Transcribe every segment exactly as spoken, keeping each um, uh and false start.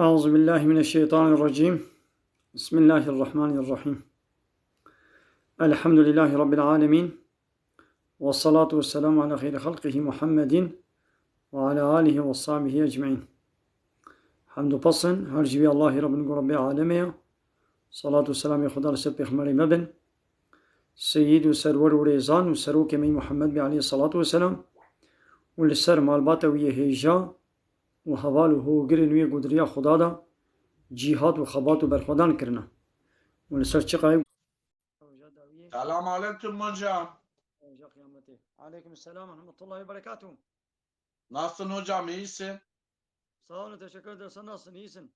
أعوذ بالله من الشيطان الرجيم. بسم الله الرحمن الرحيم. الحمد لله رب العالمين. والصلاة والسلام على خير خلقه محمد وعلى آله وصحبه أجمعين. Hemd û pesn her ji vî Allahî re bin ku Rebbê alemê ye. Salat û selamê Xuda li ser Pêxemberê me bin. Seyîd û serwer û rêzan û serokê me yî Muhammed bê aleyhî salatu weselam û li ser malbata wî yê hêja û heval û hogirên wî yê ku di riya Xuda de cîhad û xebat û berxwedan kirine. Û li ser çiqayê Selam aleyküm hocam. Hoca kıyametê. Aleyküm selam ve rahmetullahi ve berekatuhu. Nasılsın hocam, iyisin? Sağ olun, teşekkür ederim. Sen nasılsın, iyisin?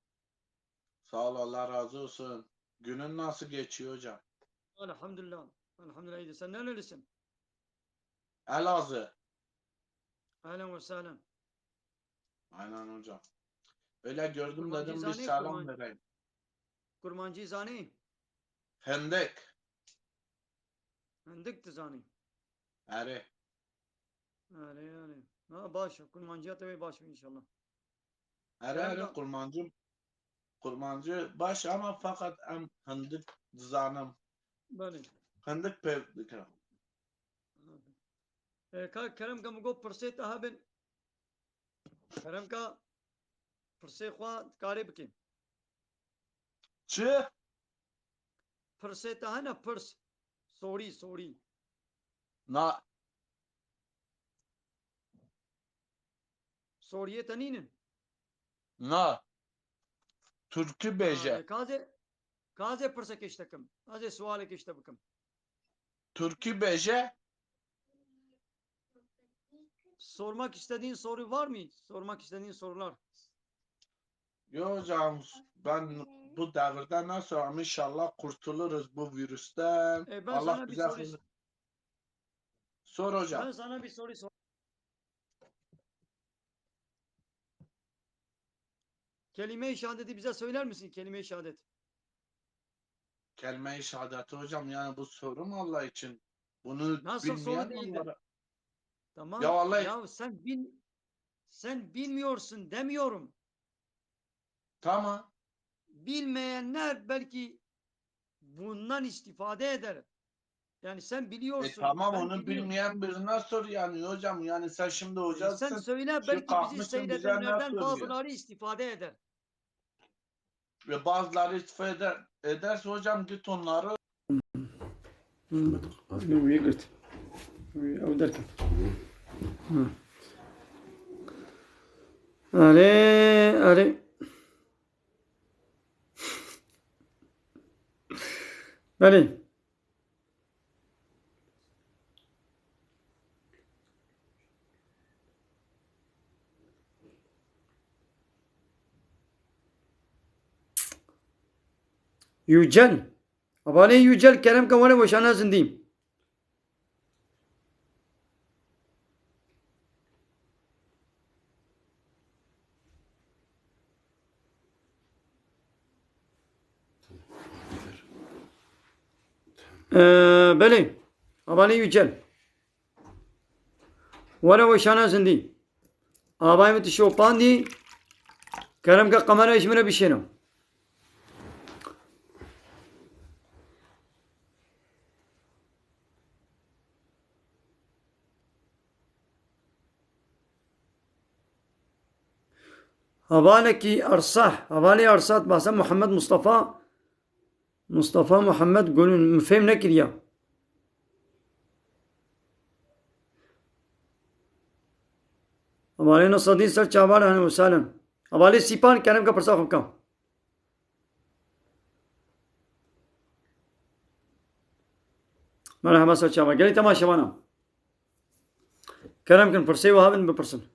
Sağ ol, Allah razı olsun. Günün nasıl geçiyor hocam? Elhamdülillah. Elhamdülillah, iyidir. Sen nerelisin? Elazığ. Ehlen ve sehlen. Aynen hocam. Öyle gördüm, dedim bir selam vereyim. Kurmancî zanî? Hindik. Hindik tu zanî? Erê. Erê, erê. Ha, baş e. Kurmanciya te wê baş be inşallah. Erê, erê, kurmancî, kurmancî baş ama fakat em hindik dizanim. Belê. Hindik pê dikim. E, ka kerem ke min got pirsê te hebin. Kerem ke pirsê xwe dikarê bikî. Çi? Pirsê te hene pirs. Sorî, sorî. Na. Soriyê te nînin? Na. Türkü bêje. Ha, e, kazê, kazê pirsek işte kim. Kazê sualek işte bikim. Türkü bêje. Sormak istediğin soru var mı? Sormak istediğin sorular. Yo hocam, ben bu devirde nasıl inşallah kurtuluruz bu virüsten. E, ben Allah sana bir bize soru hayır- Sor hocam. Ben sana bir soru sor. Kelime-i şehadeti bize söyler misin? Kelime-i şehadet. Kelime-i şehadeti hocam, yani bu soru mu Allah için? Bunu nasıl soru bilmeyen değildir? Onlara. Tamam. Ya vallahi ya sen bil-, sen bilmiyorsun demiyorum. Tamam. Bilmeyenler belki bundan istifade eder. Yani sen biliyorsun, e, tamam, ben onu biliyorum. Bilmeyen birine sor yani hocam. Yani sen şimdi hocasın. E, sen söyle, şu belki bizi seyredenlerden bazıları istifade eder. Ve bazıları istifade eder, ederse hocam git onları. Hı. Wî girt. Wî ew derket. Hı. Erê, erê. Belê. Yücel. Hevalê Yücel, kerem ke were weşana zindî. Ee, belê. Hevalê Yücel. Were weşana zindî. Avayê min tu şopandî. Kerem ke kamerayê ji min re bişêne. Hevalekî Ersah, hevalê Ersah, bahsa Muhammed Mustafa, Mustafa Muhammed Gulün, min fêm nekiriya. Hevalê Nasreddîn ser çavan, ehlen we sehlen. Hevalê Sîpan, kerem ke pirsa xwe bike. Merhaba ser çavan. Gelî temaşevana. Kerem kin, pirsê we hebin, bipirsin.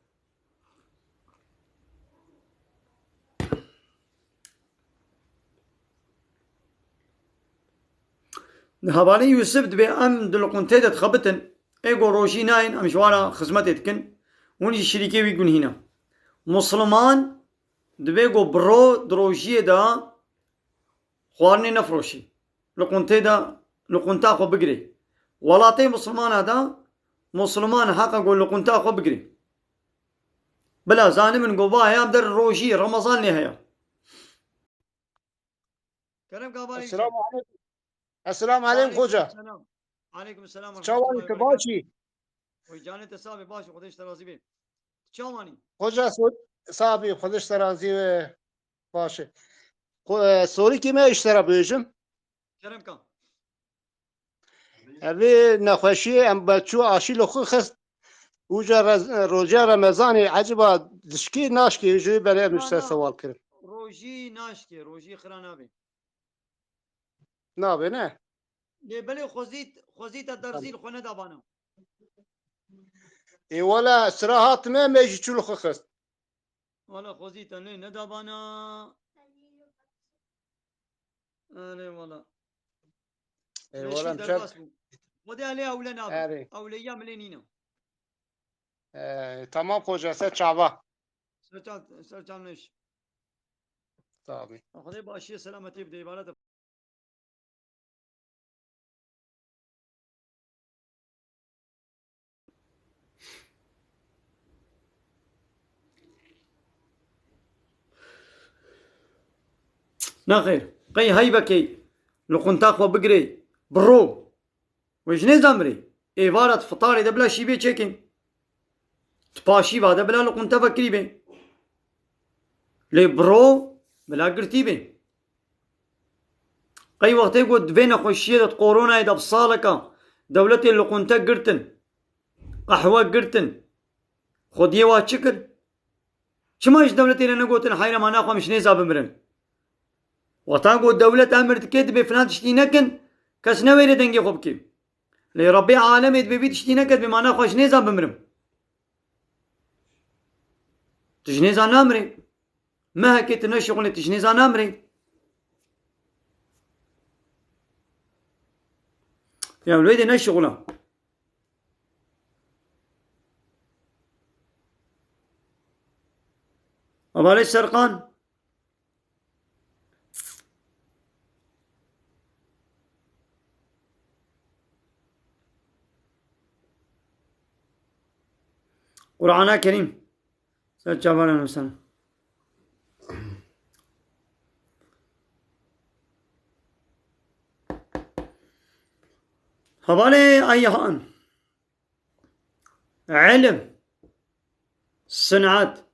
Hevalê Yûsif dibê em di liqûntê de dixebitin. Ê ku rojî nayên, em ji wan re xizmetê dikin. Hûn jî şirîkê wî gunhî ne. Musliman dibê ku bi ro-, di rojiyê de xwarinê nefiroşî. Li quntê de, li qunta xwe bigirê. Welatê Musulmana de, Musulman heqa ku li qunta xwe bigirê. Bila zanibin ku va ya der rojî Remezan lê heye. Kerem ka, Esselamu aleyküm. Esselamu aleyküm hoca. Aleyküm selam. Aleyküm selam ve rahmetullahi ve berekatuhu. Çawanî, tu baş î? Oy canê te sax be, baş, Xwedê ji te razî be. Çawanî? Hoca, so-, sax be, Xwedê ji te razî be. Baş e. Xwe-, e, sorîkî me ji te re bêjim. Kerem ka. Evê nexweşiyê em be çû aşî li xwe xist. Uca rez-, roja Remezanê eciba dişkê naşkê, ji wê berê em ji te sewal kirin. Rojî naşkê, rojî xira nabe. Nabe ne? Lê belê xwezît, xwezîta derzî li xwe nedabana. Ê wela sira hatime me jî çû li xwe xist. Wala xwezî te lê nedabana. Erê wala. Ê, wala em derbas bû. Xwedê lê ewle nabe. Erê. Ewleyiya min lê nîne. Ee, tamam hoca, ser çava. Ser çav, ser çav neş. Tabii. Xwedê başiyê selametiyê bide, îbaret e. Nexêr, qey heybekê li qunta xwe bigirê, biro. Wê ji nêza mirê. Êvara di fitarê de bila şîvê çêkin. Di paşîva de bila li qunte vekirî bê. Lê biro bila girtî bê. Qey wextê ku di vê nexweşiyê de, di koronayê de bi saleka dewletê li qunte girtin, qehwe girtin, xwediyê wa çi kir? Çima ji dewletê re negotin, heyra mana xwe em ji nêza bimirin? Wexta ku dewlet emir dike, dibê filan tiştî nekin, kes newêre dengê xwe bike. Lê Rebbê alemê dibê vî tiştî neke, dibê mana xwe ji nêza bimirim. Tu ji nêza namirê. Mehekê tu neşixulê, tu ji nêza namirê. Ya wê de neşixula. Hevalê Serqan. Qur'ana Kerîm. Ser çavana nusana. Hevalê Ayhan. Ilim, sinat.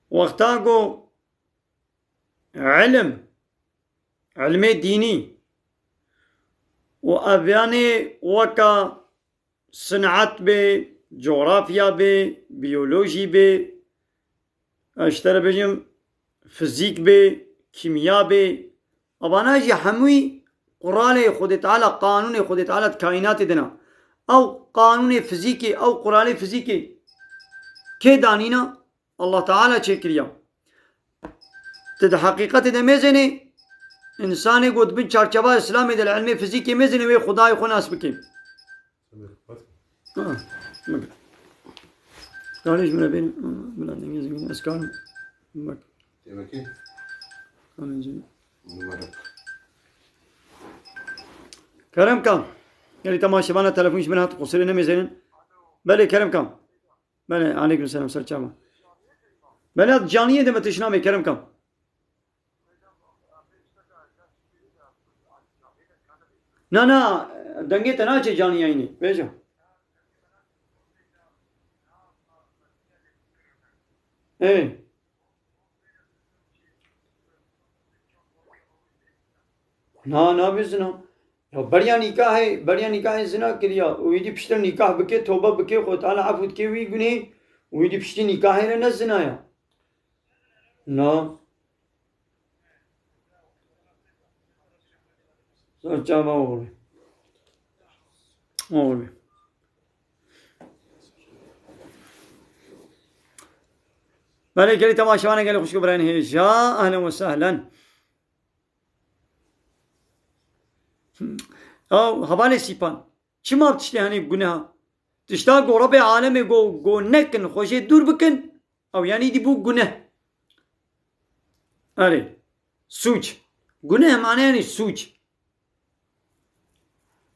Wexta ku ilim, ilmê dînî û ev yanê weka sinat bê, cografya bê, biyolojî bê, ez ji te re bêjim, fizîk bê, kîmya bê, evana jî hemûyî quralê Xwedê Teala, qanûnê Xwedê Teala di kaînatê de ne. Ew qanûnê fizîkê, ew quralê fizîkê kê danîna? Allah Teala çêkiriya. Ti di heqîqetê de mêzênê, însanê ku di bin çarçeva Îslamê de li ilmê fizîkê mêzênê, wê Xwedayê xwe nas bike. Ha, bak. Kardeş, buna benim, buna dengizim, ez karim. Bak. Demek ki. Anlayacağım. Numara. Kerem kam. Gelî temaşevana telefon ji min hat, qusirê nemêzênin. Belê Kerem kam. Belê, aleyküm selam, ser çava. Belê, caniyê de me tişna me, Kerem kam. Na, na, dengê te naçe canî yayînê. Vêca. Ê. Na, nabê zina. Ya beriya nîkahê, beriya nîkahê zina kiriya. Û êdî piştre nîkah bike, tobe bike, Xwedê Teala efû dike wî gunê. Û êdî piştî nîkahê re ne zina ya. Na. Ser çava oxirî. Oxirî. Belê gelî temaşevanê gelî xwişk û birayên hêja, ehlen we sehlen. Ew hevalê Sîpan. Çima bi tiştê henî guneha? Tişta ku Rebê alemê go, go nekin, xwe jê dûr bikin, ew yanî dî bû guneh. Erê, sûc. Guneh mane yanî sûc.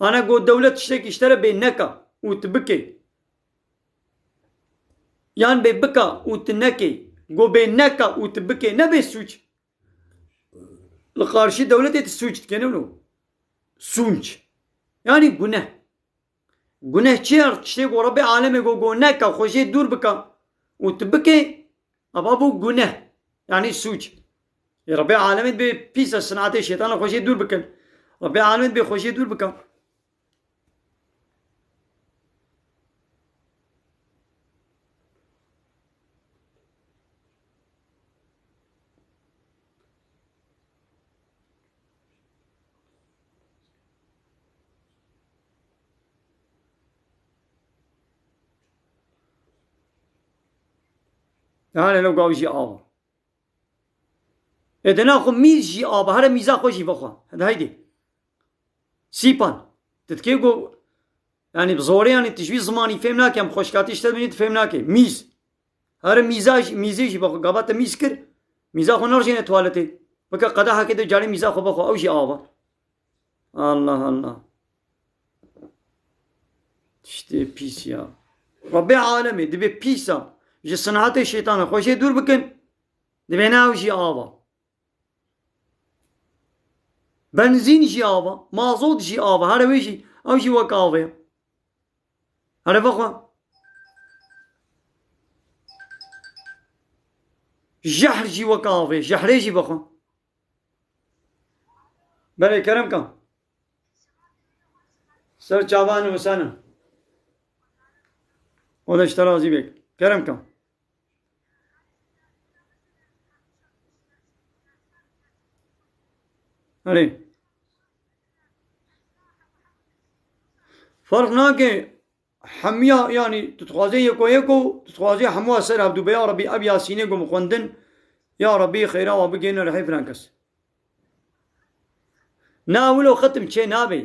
Ana go dewlet tiştekî ji te re bê neka û tu bikê. Yan bê bika û tu nekê. Go bê neka û tu bikê. Nebê sûc. Li qarşî dewletê tu sûc dikene wilo. Sûnc. Yanî guneh. Guneh çi ye? Tiştê ku Rebbê alemê got, got neke, xwe jê dûr bike û tu bikê, eva bû guneh. Yanî sûc. Ê Rebbê alemê dibê pîs e, sinatê şeytana xwe jê dûr bikin. Rebbê alemê dibê xwe jê dûr bike. Hale lo gav jî ava. Ê dina xwe mîz jî ava. Here mîza xwe jî vexwe. Hadi haydi. Sîpan. Tu dikê ku, yanî bi zorê, yanî tu ji wî zimanî fêm nake, em xweşkatî ji te dibînî, tu fêm nake. Mîz. Here mîza jî, mîzê jî bixwe. Gava te mîz kir, mîza xwe nerjêne tuwaletê. Bike qedehekê de carê mîza xwe bixwe. Ew jî ava. Allah Allah. Tiştê pîs ya. Rebbê alemê dibê pîsa. Ji sinatê şeytana xwe jê dûr bikin. Dibê ne ew jî ava. Benzîn jî ava, mazot jî ava, her wê jî, ew jî wek avê ye. Here vexwe. Jehr jî wek avê, jehrê jî vexwe. Belê, kerem ka. Ser çavan û sene. O da ji te razî bê. Kerem ka. Erê. Ferq nake hemiya, yanî tu dixwazê yeko yeko, tu dixwazê hemûya ser hevdû be, ya Rebî ev Yasînê ku min xwendin, ya Rebî xeyra wa bigihîne rihê filan kes. Na wilo xitim çê nabe.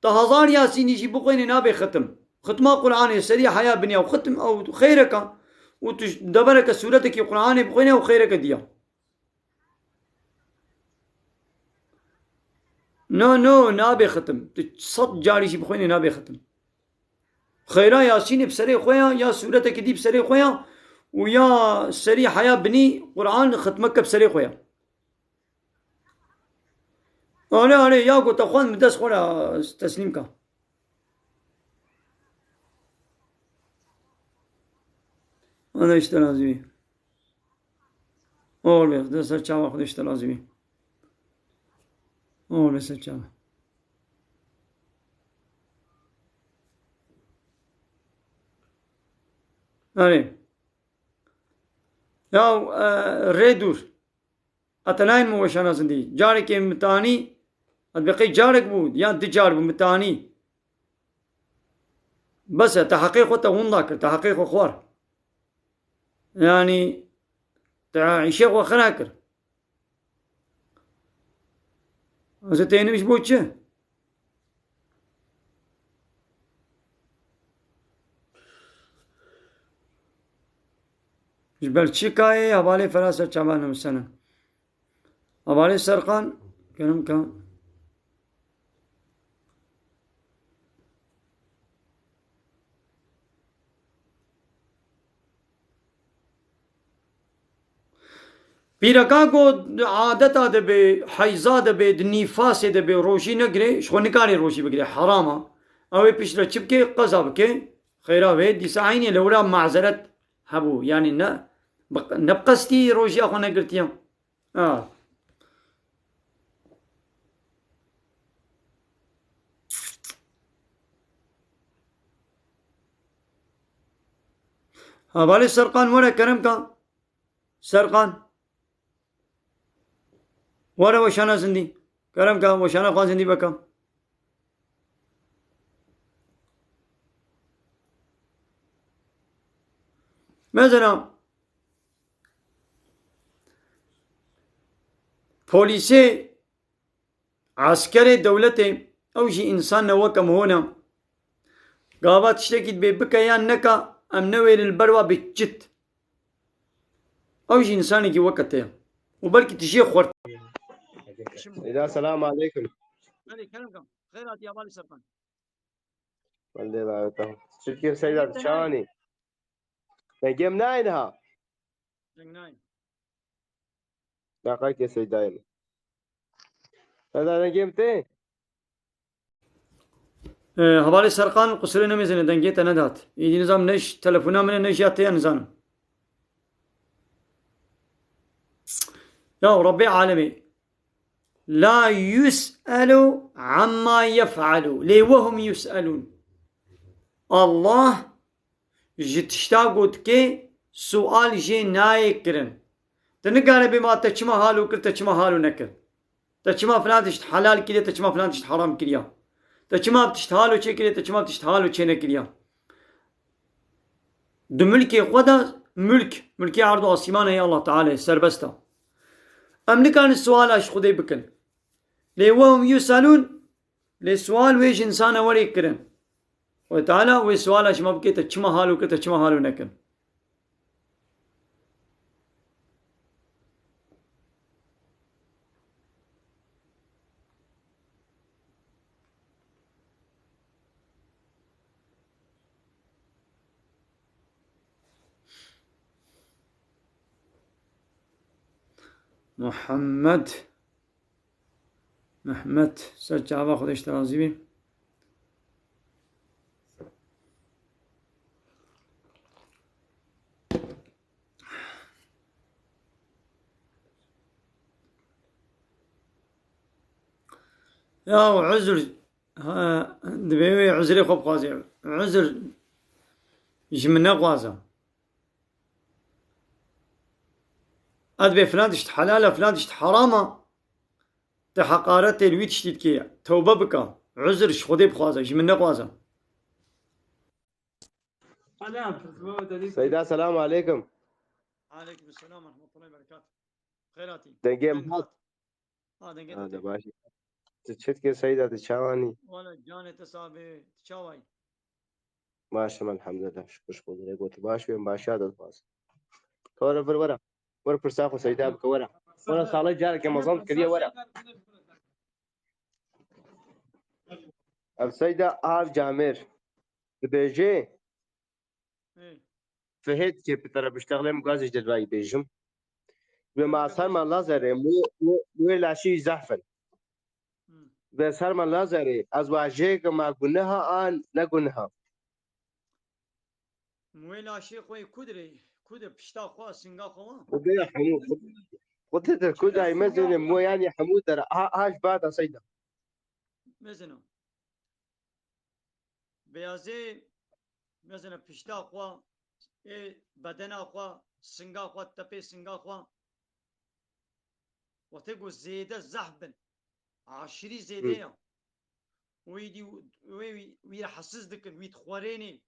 Tu hezar Yasînî jî bixwînî nabe xitim. Xitma Qur'anê serî heya binî ew xitim ew xeyreka. Û tu devereke sûretekî Qur'anê bixwînî ew xeyreke diya. No, no, nabe xitim. Tu sed carî jî bixwînî nabe xitim. Xeyra Yasînê bi serê xwe ya, ya sûretekî dî bi serê xwe ya û ya serî heya binî Qur'an xitmeke bi serê xwe ya. Erê, erê, ya ku te xwend, min dest xwe re teslîm ka. Ana işte lazimî. Oğul be, de ser çava xwe işte lazimî. Oğul be ser çava. Erê. Ya, e, rê dûr. Ete nayên min weşana zindî. Carekê min tanî, ez bi qey carek bû, yan du car bû min tanî. Bes e, te heqê xwe te winda kir, te heqê xwe xwar. Yanî, te îşê xwe xira kir. Ez ê tênim ji bo çi? Ji Belçîkayê hevalê Ferase çavan nivîsene. Hevalê Serkan, genim ka. Pîreka ku di adeta de be, heyza de be, di nîfasê de be, rojî negire, ji xwe nikare rojî bigire, heram e. Ew ê piştre çi bike, qeza bike, xeyra wê, dîsa eynî li wira mazeret hebû. Yanî ne, bi, ne bi qestî rojiya xwe negirtiye. Ha. Hevalê Serkan were kerem ka. Serkan. Were weşana zindî. Kerem ka weşana xwe zindî beka. Mesela polîsê, eskerê dewletê, ew jî însan ne weke min hona. Gava tiştekî dibê bike yan neka, em newêrin li ber wa bê çit. Ew jî însanekî weke te ye. Û belkî tu jê xwert. Seyda, selamu aleykum. Belê, kerem kam. Xêr hatiye, hevalê Serkan. Wendê la, tamam. Çi dikir Seyda, tu çawanî? Dengê min nayê niha. Deng nayê. Daqayke Seydayê min. Heda dengê min tê? Ee, hevalê Serkan, qusurê nemêzine, dengê te nedat. Îdî nizam ne ji telefona min e, ne ji ya te ye, nizanim. Ya Rabbê alemê. La yus'elu amma yef'alu. Lê wehum yus'elun. Allah ji tişta ku dike sual jê nayê kirin. Te nikare bê ma te çima halo kir, te çima halo nekir. Te çima filan tişt helal kiriye, te çima filan tişt haram kiriya. Te çima tişt halo çêkiriye, te çima tişt halo çênekiriya. Di milkê xwe de milk, milkê erd û asîman heye Allah Teala serbest e. Em nikarin suala ji Xwedê bikin. Lê wehum yuselûn, lê sual wê ji insana werê kirin. Xwedê Teala wê suala ji me bike, te çima halo kir, te çima halo nekir. Muhammed. Mehmet, ser çava, Xwedê ji te razî bî. Ya, uzr, ha, divê wê uzrê xwe bixwaze. Uzr ji min nexwaze. Ez bê filan tişt helal e, filan tişt heram e. Te heqaretê li wî tiştî dikê. Tewbe bike. Uzr ji Xwedê bixwaze, ji min nexwaze. Seyda, selamu aleykum. Aleykum selam ve rahmetullahi ve berekatuhu. Xêr hatî. Dengê min hat. Ha, dengê te tê. Baş. Tu çi dikê Seyda, tu çawanî? Wala canê te sax be, tu çawayî? Baş im, elhamdulillah. Şukir ji Xwedê. Got baş bê, em başiya te dixwazin. Were vir, were. Were pirsa xwe Seyda bike, were. Were, salê careke mezin kiriye, were. Ev Seyda av camêr dibêje. Ê. Fihêt ke bi tere biştexlê min gazê ji devayî bêjim. Wê ma serma lazerê, mu, mu, wê laşî zehf in. Hmm. Wê serma lazerê, ez wajê ke ma guneha an ne guneha. Wê laşê xwe ku dirê, ku de pişta xwe, singa xwe wa? Xwedê hemû, xwedê de ku dayî mezêne, mu yanî hemû dere, ha, ha ji bada Seyda. Mezino. Beyazê, mezene pişta xwe, ê bedena xwe, singa xwe, tepê singa xwe. Wextê ku zêde zehf bin, aşirî zêde ya. Wî dî, wê wî, wî rahatsiz dikin, wî dixwerênê,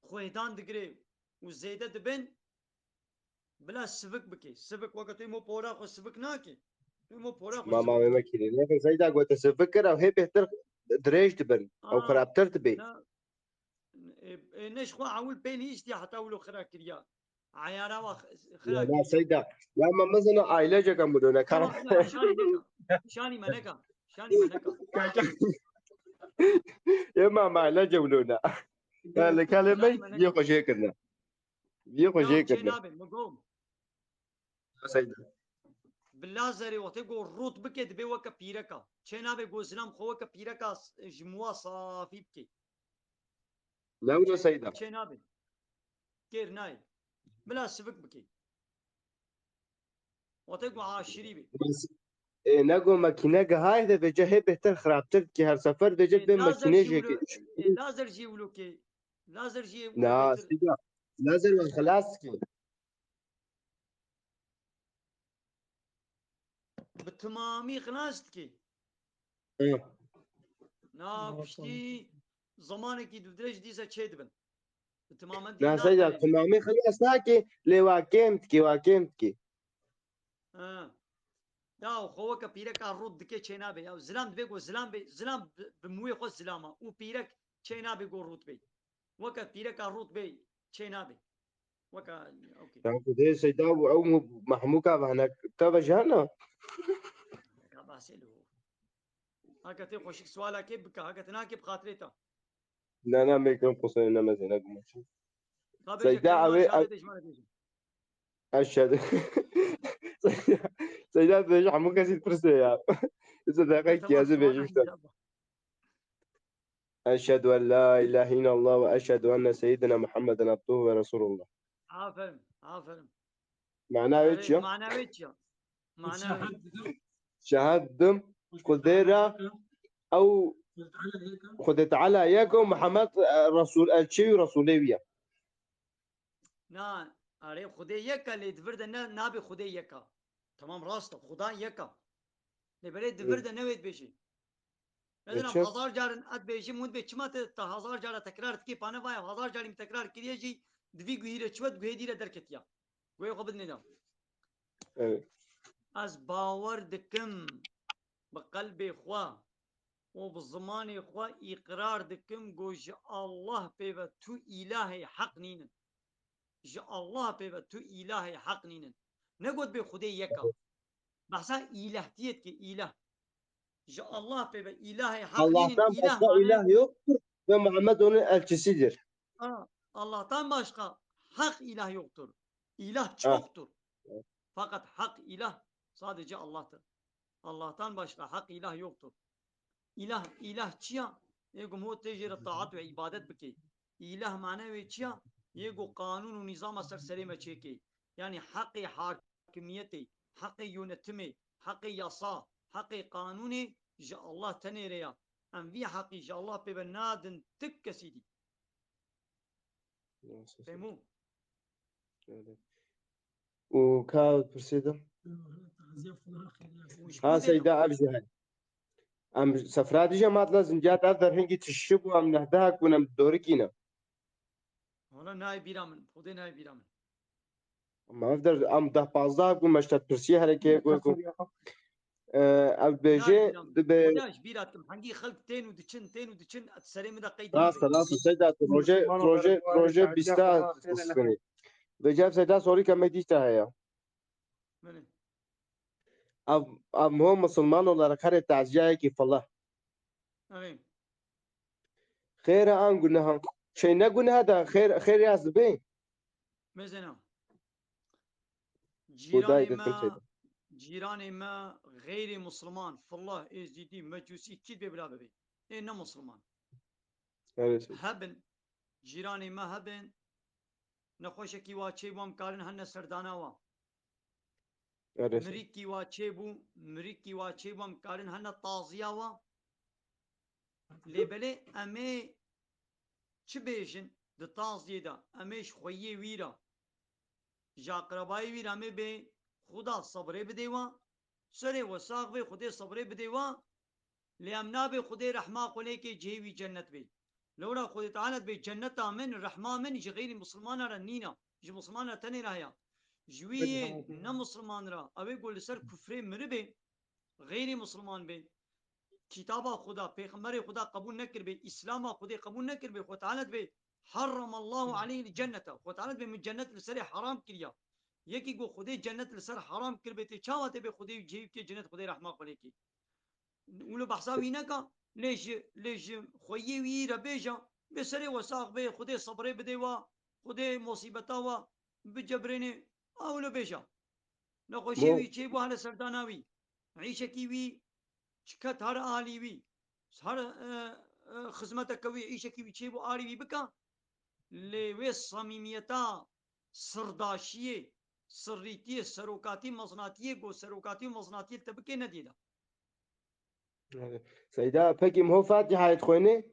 xwêdan digire û zêde dibin, bila sivik bike. Sivik weke tu mo pora xwe sivik nake. Tu mo pora xwe Mama sivik wê me bike. Kirî. Nexin Seyda gote sivik kir, ew hê bêhtir dirêj dibin. Ew xirabtir dibê. Na, e, e, ne ji xwe ewil pê nihiştiye heta wilo xira kiriya. Ayara wa xira kiriya. Ya Seyda. Ya me mezina aileceke milone. Tamam, tamam, şanî neka. Şanî me neka. Şanî me neka. Yê me ailece milone. Ya li kalê me yê xwe jê kirine. Vî xwe jê kirine. Çê nabe, mi gom. Seyda. Bi lazerê wextê ku rût bike dibe weke pîreka. Çê nabe ku zilam xwe weke pîreka s-, ji muwa safî bike. Ne wilo Seyda? Çê nabe. Kêr nayê. Bila sivik bike. Wate ku aşirî bî. Ê, ne ku makîne gihayê de vêce hê bêhtir xirabtir dikê her sefer vêce bê makîne jê ke. Ê, lazer jî wilo ke. Lazer jî wilo bêhtir. Na, Seyda. Lazer we xilas dikê. Bi timamî xilas dikê. Ê. Na, piştî zamanekî dirêj dîsa çê dibin. Bi timamen dî Na, Seyda, nakarê. Timamî xilas nake, lê wa kêm dikê, wa kêm dikê. Ha. Ya, xwe weke pîreka rût dike çê nabe. Ya, zilam dibe ku zilam be, zilam bi, bi muwê xwe zilama. Û pîrek çê nabe ku rût be. Weke pîreka rût be, çê nabe. Weke, okey. Ya, ku dê Seyda û ew mu-, Mahmûka ve hene te ve jana. Ka basê li ho. Heke tê xweşik suala kê bike, heke te nakê bi xatirê te. Na, na, mêkim xusên ne mezin, ne gumaşin. Ka bêje Seyda, kelîma ew ê, şadê de ji me re bêje. Eşhedü. Seyda dibêje hemû kesî dipirsê ya. Îsa deqekî ez ê bêjim işte. Eşhedü en la ilahe illallah ve eşhedü enne seyyidina Muhammeden abduhu ve resulullah. Aferin, aferin. Mana wê çi ya? Mana wê çi ya? Mana wê. Şehad didim Xwedê re ew Xwedê Teala yek û Muhammed, e, Resul, elçî û Resulê wî ye. Na, erê Xwedê yek e, lê di vir de ne, nabê Xwedê yek e. Tamam, rast e, Xudan yek e. Lê belê di vir de ne wê dibêjî. Nezanim, hezar carin ez dibêjim, hûn dibê çima te, te hezar cara tekrar dikî, pane vaya, hezar carî min tekrar kiriye jî, di vî guhî re çi we, di guhê dî re derketiya. Guhê xwe bidinê de. Evet. Ez bawer dikim bi qelbê xwe û bi zimanê xwe îqrar dikim ku ji Allah pê ve tu îlahê heq nînin. Ji Allah pê ve tu îlahê heq nînin. Negot bê Xwedê yek e. Behsa îlehtiyê dike, îlah. Ji Allah pê ve îlahê heq nînin. Allah'tan başka ilah yoktur ve Muhammed onun elçisidir. Ha, Allah'tan başka hak ilah yoktur. İlah çoktur. Fakat hak ilah sadece Allah'tır. Allah'tan başka hak ilah yoktur. Îlah, îlah çi ya? Yê ku min got tê jê re taat ve îbadet bikey. Îlah mane wê çi ya? Yê ku qanûn û nîzama ser serê me çêkê. Yanî heqê hakimiyetê, heqê yönetimê, heqê yasa, heqê qanûnê ji Allah tenê re ya. Em vî heqî ji Allah pê ve nadin tik kesî dî. Fehmû? Öyle. Û ka pirsê de? Ha, Seyda, ev jî heye. Em sefra dî jî em hatine zinciya te, ev der hingî tişi bû, em nehdeh bûn, em dorikî ne. Wala nayê bîra min, Xwedê nayê bîra min. Em ev der, em deh pazdeh bûn, me ji te pirsî herekê ku, ku, e, ev bêjê dibe. Wala ji bîra dikim, hengî xelk tên û diçin, tên û diçin, serê min de qeydî. Rast e, rast e, Seyda, tu rojê, rojê, rojê bîsta xistinî. Vêca Seyda, sorî ke me dîşte heye. Belê. Ev, ev ho musulman olarak herê taziyayekî file. Erê. Xêr e an guneha. Şey ne guneha da xêr, xêr ya zibê. Mesela. Cîranê me, cîranê me xeyrê musulman, fillah, êzîdî, mecûsî, kî dibê bila bibê. Ê ne musulman. Evet. Hebin, cîranê me hebin, nexweşekî wa çêbû em karin hene serdana wa. Evet. Mirîkî wa çêbû, mirîkî wa çêbû em karin hene taziya wa. Lê belê em ê çi bêjin di taziyê de? Em ê ji xweyiyê wî re, ji aqrebayê wî re em ê bê Xuda sebrê bidê wa. Serê we sax bê, Xwedê sebrê bidê wa. Lê em nabê Xwedê rehma xwe lê kê cihê wî cennet bê. Lewra Xwedê Teala dibê cenneta min, rehma min ji xeyrî misilmana re nîna. Ji misilman re tenê re heye. Ji wî yê ne misilman re, ew ê ku li ser kufrê miribê, xeyrî misilman bê, kitaba Xuda, pêxemberê Xuda qebûl nekiribê, îslama Xwedê qebûl nekiribê, Xwedê Teala dibê, harramallahu aleyhil cennete. Xwedê Teala dibê min cennet li serê heram kiriya. Yekî ku Xwedê cennet li ser heram kiribê, tê çawa tê bê Xwedê cihê wî bikê cennet, Xwedê rehma xwe lê kê? Wilo behsa wî neka, lê ji, lê ji xweyiyê wî re bêje, bê serê we sax bê, Xwedê sebrê bidê wa, Xwedê musîbeta wa bicebirênê, a wilo bêje. Nexweşiyê wî çêbû here serdana wî, îşekî wî çiket here alî wî, here, e, e, xizmeteke wî, îşekî wî çêbû alî wî bika, lê wê samîmiyeta sirdaşiyê, sirrîtiyê, serokatî, mezinatiyê, ku serokatî û mezinatiyê li te bikê nedî de. Seyda, pekî em ho Fatîhayê dixwênê?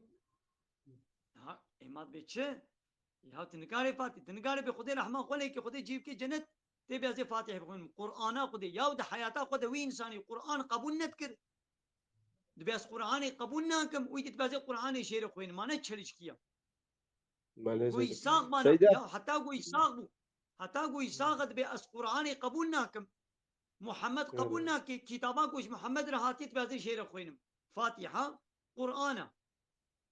Ha, ê ma dibê çi? Ya tu nikarê Fatî, tu nikarê bê Xwedê rehma xwe lê kê, Xwedê cihê bikê cennet, tê bê ez ê Fatîhe bixwînim. Qur'ana Xwedê, ya di heyata xwe de wî însanî Qur'an qebûl nedikir. Dibê ez Qur'anê qebûl nakim, wî dî dibê ez ê Qur'anê jê re xwînim. Ma ne çelişkî ya. Belê. Goyî sax bana. Seyda. Ya heta goyî sax bû. Heta goyî sax e dibê ez Qur'anê qebûl nakim. Muhammed qebûl nake. Kitaba ku ji Muhammed re hatiye dibê ez ê jê re xwînim. Fatiha, Qur'an e.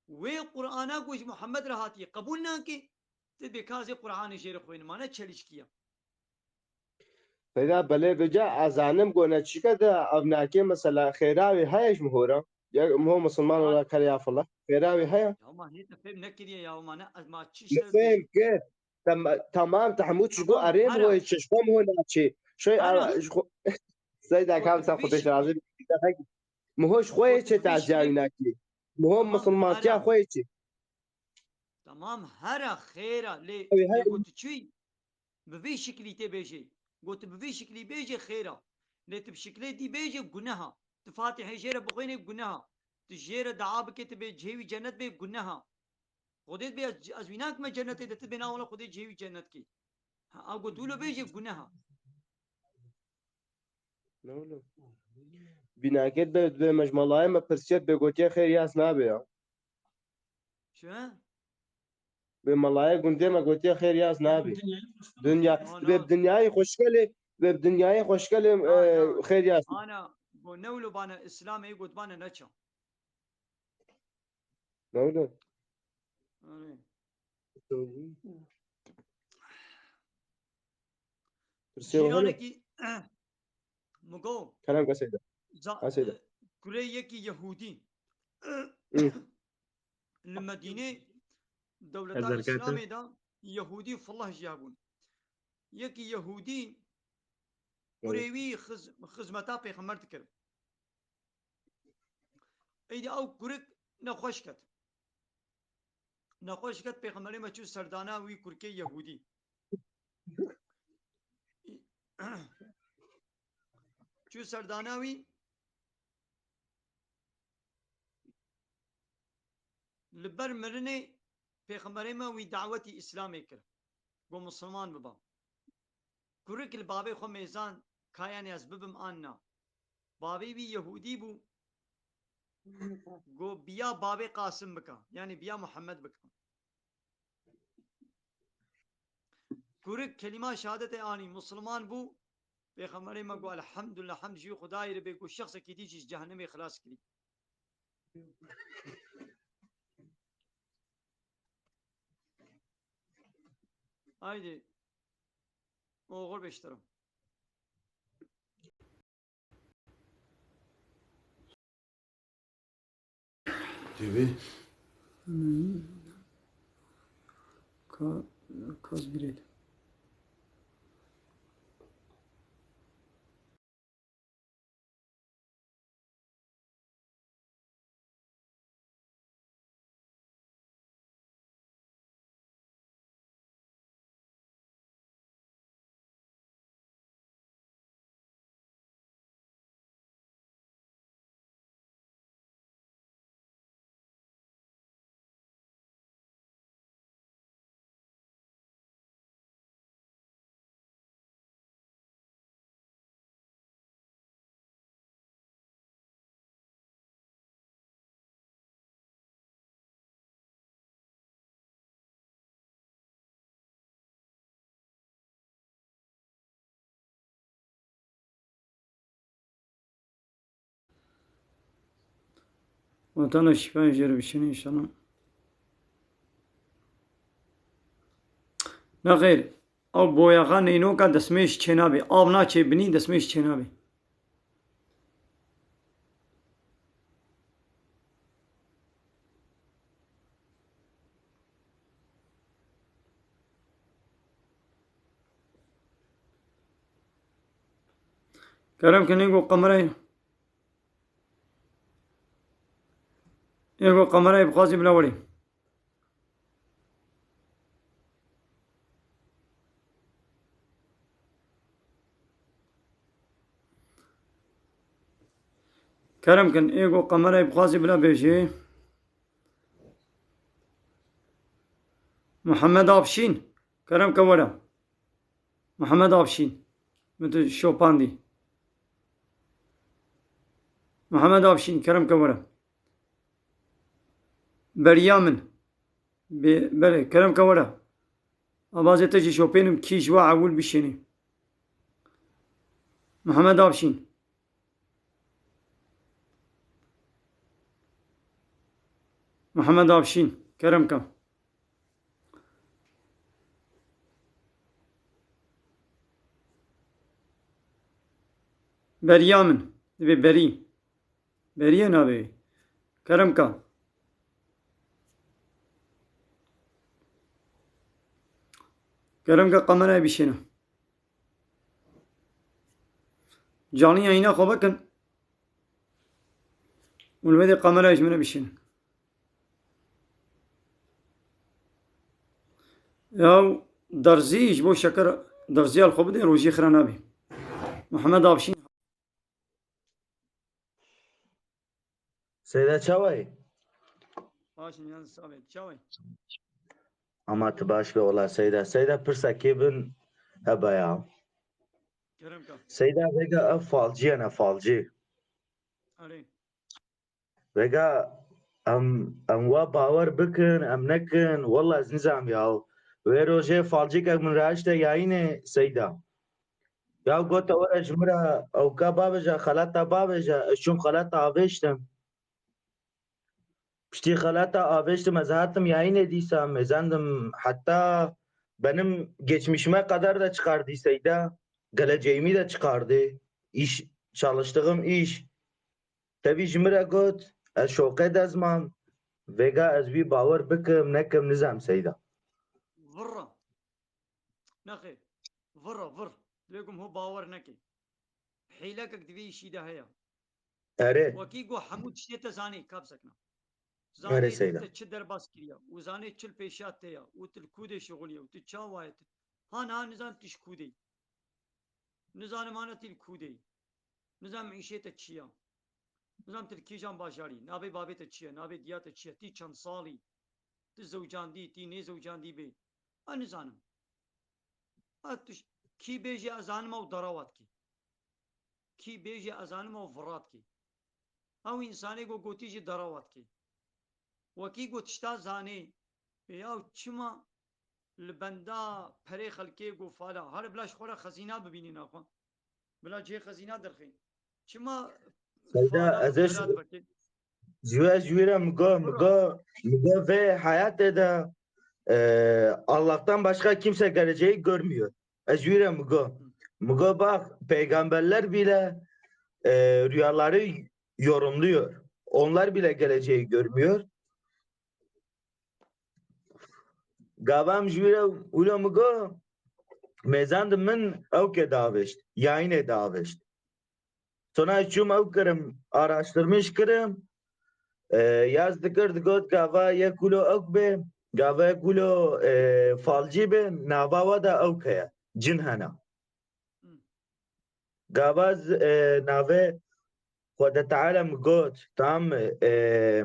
Wê Qur'ana ku ji Muhammed re hatiye qebûl nake, tu dibê ka ez ê Qur'anê jê re xwînim. Ma ne çelişkî ya. Seyda, belê vêca ez zanim ku ne çîke de ev nake mesela xêra wê heye ji min hora. Ya min ho misilman olarak here ya file. Xêra wê heye. Ya ma hê te fêm nekiriye ya, ma ne, ez ma çi Min ser fêm kir. Tem-, temam, te hemû çi got, erê min ho, çeşme min ho naçê. Şey, ara, ji xwe Seyda, kam sen xwe pêş razî bî. Miho ji xwe yê çi, te cawî nakî. Miho misilmantiya xwe yê çi. Tamam, here xêr e, lê lê got tu çi? Bi vî şiklî tê bêjê. Got tu bi vî şiklî bêjê xêr e. Lê tu bi şiklê dî bêjê guneh e. Tu Fatihê jê re bixwînê guneh e. Tu jê re dua bikê tu bê cihê wî cennet bê guneh e. Xwedê dibê ez, ez wî nakime cennetê de tu bê na wele Xwedê cihê wî cennet kê. Ha, ew got wilo bêjê guneh e. Ne wilo? Bînakê dibê, dibê me ji melayê me pirsiye dibê gotiye xêr yas nabe ya. Çi? Bi melayê gundê me gotiye xêr yas nabî. Dinya, bi dinyayê xweşkelê, bi dinyayê xweşkelê, e, xêr yas. Ana, bo ne wilo bana Îslamê got bana neça. Ne wilo? Anê. Pirsê wilo. Cîranekî Migo. Kerem keseyde. Za-, keseyde. Kurê yekî Yehûdî. Li Medînê dewleta Îslamê de Yehûdî fillah jî hebûn. Yekî Yehûdî kurê wî xiz-, xizmeta pêxember dikir. Êdî ew kurik nexweş ket. Nexweş ket pêxemberê me çû serdana wî kurkê Yehûdî. Çû serdana wî, li ber mirinê pêxemberê me wî dawetî Îslamê kir. Got misilman biba. Kurik li bavê xwe mêzan, ka yanî ez bibim an na. Bavê wî Yehûdî bû. Got biya bavê Qasim bika. Yanî biya Muhammed bika. Kurik kelîma şehadetê anî, misilman bû. Pêxemberê me got elhamdulillah, hemd ji Xwedayê re bê, got şexsekî dî jî ji cehennemê xilas kirî. Haydi. Oğur beştirim. Tevî. Ka-, kaz birêd. Watana şîfayê jê re bişîne înşallah. Nexêr, ew boyaxa neynoka destmêj çênabê. Av naçê binî, destmêj çênabê. Kerem kin, ê go kamerayê, ê go kamerayê bixwazî bila werî. Kerem kin, ê go kamerayê bixwazî bila bêjê. Muhammed Afşîn, kerem ke were. Muhammed Afşîn, min tu şopandî. Muhammed Afşîn, kerem ke were. Beriya min. Bê, belê, kerem ke were. Avazê te jî şopênim, kî ji we ewil bişênê. Muhammed Afşîn. Muhammed Afşîn, kerem ke. Beriya min, divê berî. Beriyê navê wî. Kerem ke. Kerem ke kamerayê bişêne. Canlı yayına xwe bikin. Û li wê de kamerayê ji min re bişînin. Ya derzî ji bo şeker derziya li xwe bidê, rojî xira nabê. Muhammed Avşîn. Seyda, çawa yî? Baş in, yan sabê. Çawa yî? Ama tu baş be wala Seyda. Seyda, pirsekê bin hebe ya. Kerem ka. Seyda, vêga ev falcî ye, ne falcî. Erê. Vêga em, em wa bawer bikin, em nekin, wela ez nizam ya. Wê rojê falcîkek min rahişte yayînê Seyda. Ya gote were ji min re ewka bavêje, xelata bavêje, ez çûm xelata avêştim. Piştî xelata avêştim, ez hatim yayînê dîsa, mêzendim heta benim geçmişime kadar da çıkardı Seyda, geleceğimi de çıkardı. İş, çalıştığım iş. Tevî ji min re got, ez şoqê dezmam, vêga ez wî bawer bikim, nekim, nizam Seyda. Virra. Nexêr. Virra, vir. Divê ku min ho bawer nekê. Hîlekek di vê îşî de heye. Erê. Wekî got hemû tiştê te zanê, kap sekna. Erê Zanê Seyda. Te çi derbas kiriya û zanê çi li pêşiya te ya û tu li kû de şixulî û tu çawa ye tu. Ha niha nizan tu ji kû de yî. Nizanim ana tu li kû de yî. Nizanim îşê te çi ya. Nizanim tu li kîjan bajarî, navê bavê te çi ye, navê diya te çi ye, tî çend salî, tu zewcandî, tî nêzewcandî bê. Ha nizanim. Ha tu ş-, kî bêjî ez zanim ew derawa dikî. Kî bêjî ez zanim ew vira dikî. Ew însanê ku gotî jî derawa dikî. Wekî ku tişta zanê, ya çima li benda perê xelkê ku fala. Here bila ji xwe re xezîna bibînî naxwe. Bila cihê xezîna derxî. Çima Seyda, fala ez ê pera ji- dibekê? Ji we ji wî re mi go, mi go, mi go vê heyatê de, e, Allah'tan başka kimse geleceği görmüyor. Ez ji wî re mi go. Mi go bak, peygamberler bile, e, rüyaları yorumluyor. Onlar bile geleceği görmüyor. Gava em ji wî re wilo mi go, mêzan di min ewkê davêşt, yayînê davêşt. Sona çûm ew kirim, araştirmiş kirim. E, yaz dikir, digot gava yek wilo ewk bê, gava yek wilo, e, falcî bê, nava wa da ewk heye, cin hene. Gava z-, e, navê Xwede Teala mi got, tam, e,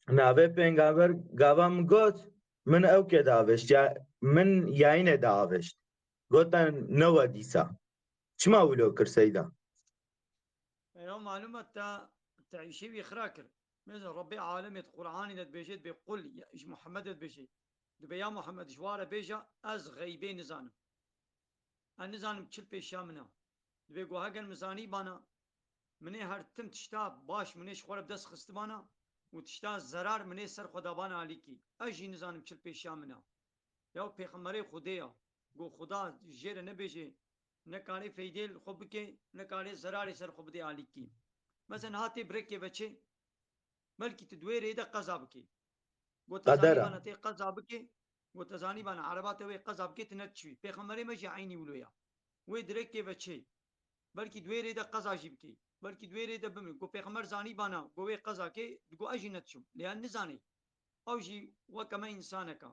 navê pêngaber gava mi got, min ewkê davêşt, ya min yayînê davêşt. Gotan ne we dîsa. Çima wilo kir Seyda? Eya malum e te, te îşê wî xira kir. Mêze Rebbê alemê di Qur'anê de dibêje, dibê qul, ya, ji Muhammed de dibêje. Dibê ya Muhammed ji wa re bêje, ez xeybê nizanim. Ez nizanim çi li pêşiya min e. Dibê ku heger min zanîbana, min ê her tim tişta baş min ê ji xwe re bi dest xistibana û tişta zerar min ê ser xwe dabana alîkî. Ez jî nizanim çi li pêşiya min e. Ya pêxemberê Xwedê ya. Ku Xuda jê re nebêje, ne karê feydê li xwe bike, ne karê zerarê ser xwe bidê alîkî. Mesela niha tê bi rêkê ve çê, belkî tu di wê rê de qeza bikê. Got te Qeder e. Zanîbana tê qeza bikê, got te zanîbana ereba te wê qeza bikê, tu nediçûyî. Pêxemberê me jî eynî wilo ya. Wê di rêkê ve çê. Belkî di wê rê de qeza jî bikê. Belkî di wê rê de bimrî. Got pêxember zanîbana, got wê qeza kê, digot ez jî nediçûm. Lê ez nizanê. Ew jî weke me însanek e.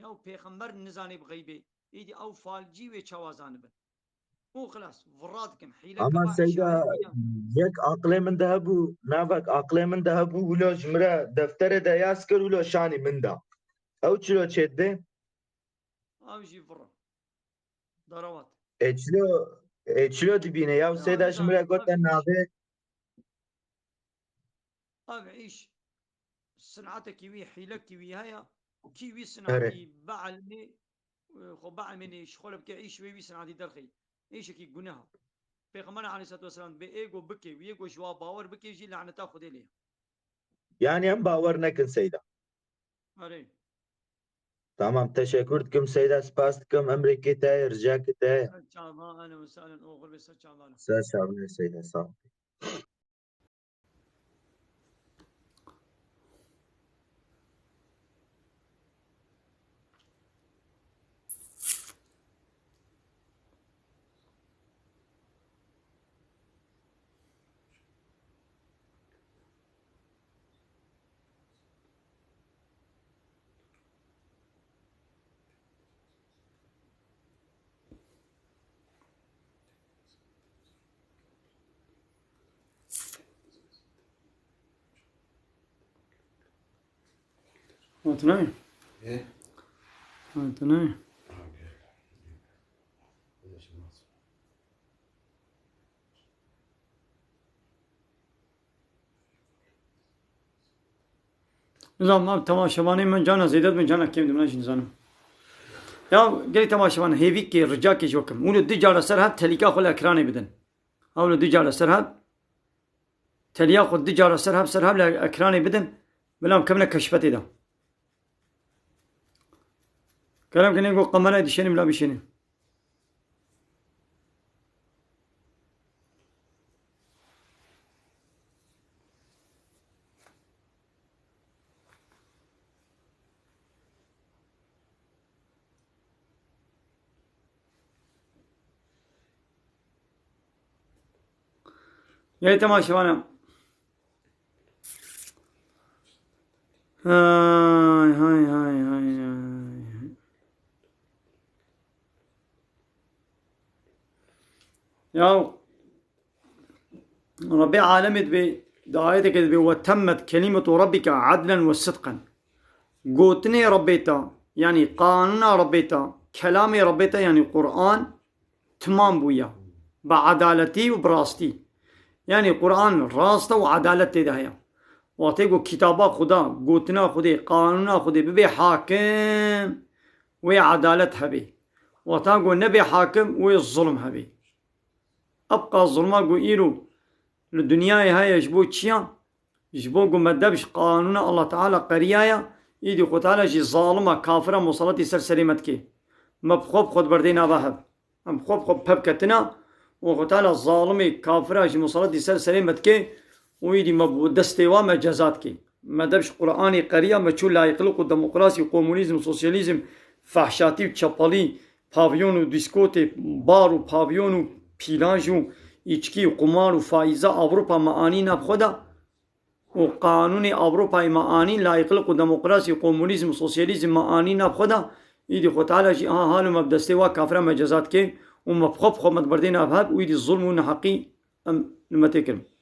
Ya pêxember nizanê bi xeybê. Êdî ew falcî wê çawa zanibin? Û xilas, vira dikin, hîle Ama kema Seyda, şairî ya. yek aqlê min de hebû, navek aqlê min de hebû, wilo ji min re defterê de yaz kir, wilo şanî min da. Ew çilo çêdibe? Ew jî vira. Darawat. E çilo, e çilo dibîne ya, Ya Seyda ji min re nizanim, gote ev îş, navê. Ev îş, sinatekî wî, hîlekî wî heye, kî wî Erê. sinatî bielmê, e, xwe bielmênê, ji xwe re bike îş wê wî sinatî derxî. Îşekî guneh e. Pêxember aleyhisselatu vesselam dibê ê ku bike, wî yê ku ji wa bawer bike jî laneta Xwedê lê ye. Yani em bawer nekin Seyda. Erê. Tamam, teşekkür dikim Seyda, spas dikim, emrê kê te ye, rica kê te ye. Ser çavan, ehlen ve sehlen, oxir be ser çavan. Ser çavan Seyda, sağ ol. Hatine? E? Hatine? Nizanim, temaşevanê min cana zêde dibin, cana kêm dibin, ez jî nizanim. Ya, gelî temaşevan, hêvîkê, ricakê ji we kim. Wilo du cara ser hev telîka xwe li ekranê bidin. Ha, wilo du cara ser hev. Teliya xwe du cara ser hev, ser hev li ekranê bidin. Bila em kevine keşfetê de. Kerem kinê ku kamerayê dişênî bila bişênî. Yay temaşevana. Hay, hay, hay, hay, hay. Ya Rabbê alemê dibê, di ayeteke dibê, "Ve temmet kelimetu rabbike adlen ve sidqen." Gotinê Rabbê te, yanî qanûna Rabbê te, kelamê Rabbê te, yanî Quran, timam bûye. Bi edaletî û bi rastî. Yanî Quran rast e û edalet tê de heye. Wextê ku kitaba Xuda, gotina Xwedê, qanûna Xwedê bibe hakim, wê edalet hebê. Wexta ku nebe hakim, wê zulm hebê. Ebqa zulma ku îro li dinyayê heye ji bo çiya? Ji bo ku me dev ji qanûna Allah Teala qeriyaye, îdî Xwe Teala jî zalima, kafira musaletî ser serê me dike. Me bi xwe bi xwe di berdê nava hev. Em bi xwe bi xwe bi pev ketine û Xwe Teala zalimê, kafira jî musaletî ser serê me dike û îdî me bi destê wa me ceza dike. Me dev ji Qur'anê qeriya, me çû layîqlik û demokrasî, komunîzm, sosyalîzm, fehşatî û çepelî, pavyon û dîskotê, bar û pavyon û pîlanj û îçkî û qumar û faîza Ewropa me anî nav xwe de û qanûnê Ewropayê me anî, layîqlik û demokrasî, komunîzm, sosyalîzm me anî nav xwe de, îdî Xwe Teala jî aha halo me bi destê wa kafira me ceza dike û me bi xwe bi xwe me di berdê nav hev û îdî zulm û neheqî em li me tê kirin.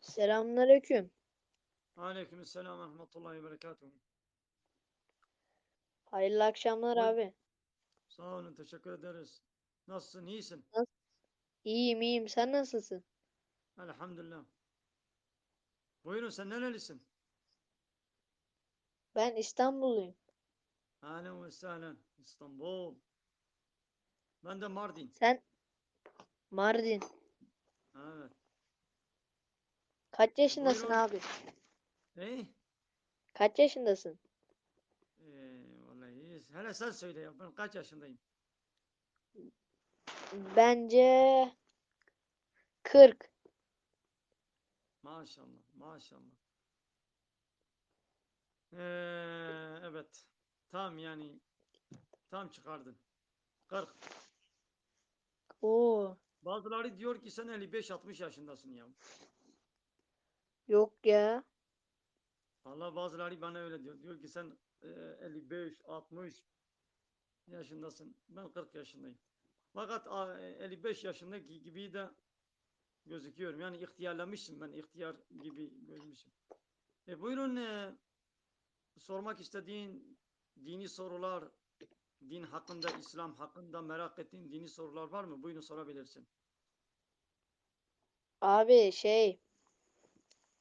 Selamünaleyküm. Aleykümselam ve rahmetullahi ve berekatuhu. Hayırlı akşamlar abi. Sağ olun, teşekkür ederiz. Nasılsın, iyisin? Nasıl? İyiyim, iyiyim. Sen nasılsın? Elhamdülillah. Buyurun, sen nerelisin? Ben İstanbulluyum. Ahlen ve sahlen. İstanbul. Ben de Mardin. Sen Mardin. Evet. Kaç yaşındasın abi? Buyurun. Ne? Kaç yaşındasın? Ee, vallahi, hele sen söyle ya, ben kaç yaşındayım? Bence kırk. Maşallah, maşallah. Ee, evet. Tam yani, tam çıkardın. Kırk. Oo. Bazıları diyor ki sen elli beş altmış yaşındasın ya. Yok ya. Vallahi bazıları bana öyle diyor. Diyor ki sen, e, elli beş, altmış yaşındasın. Ben kırk yaşındayım. Fakat, a, elli beş yaşındaki gibi de gözüküyorum. Yani ihtiyarlamışım ben, ihtiyar gibi gözmüşüm. E, buyurun, e, sormak istediğin dini sorular, din hakkında, İslam hakkında merak ettiğin dini sorular var mı? Buyurun, sorabilirsin. Abi şey,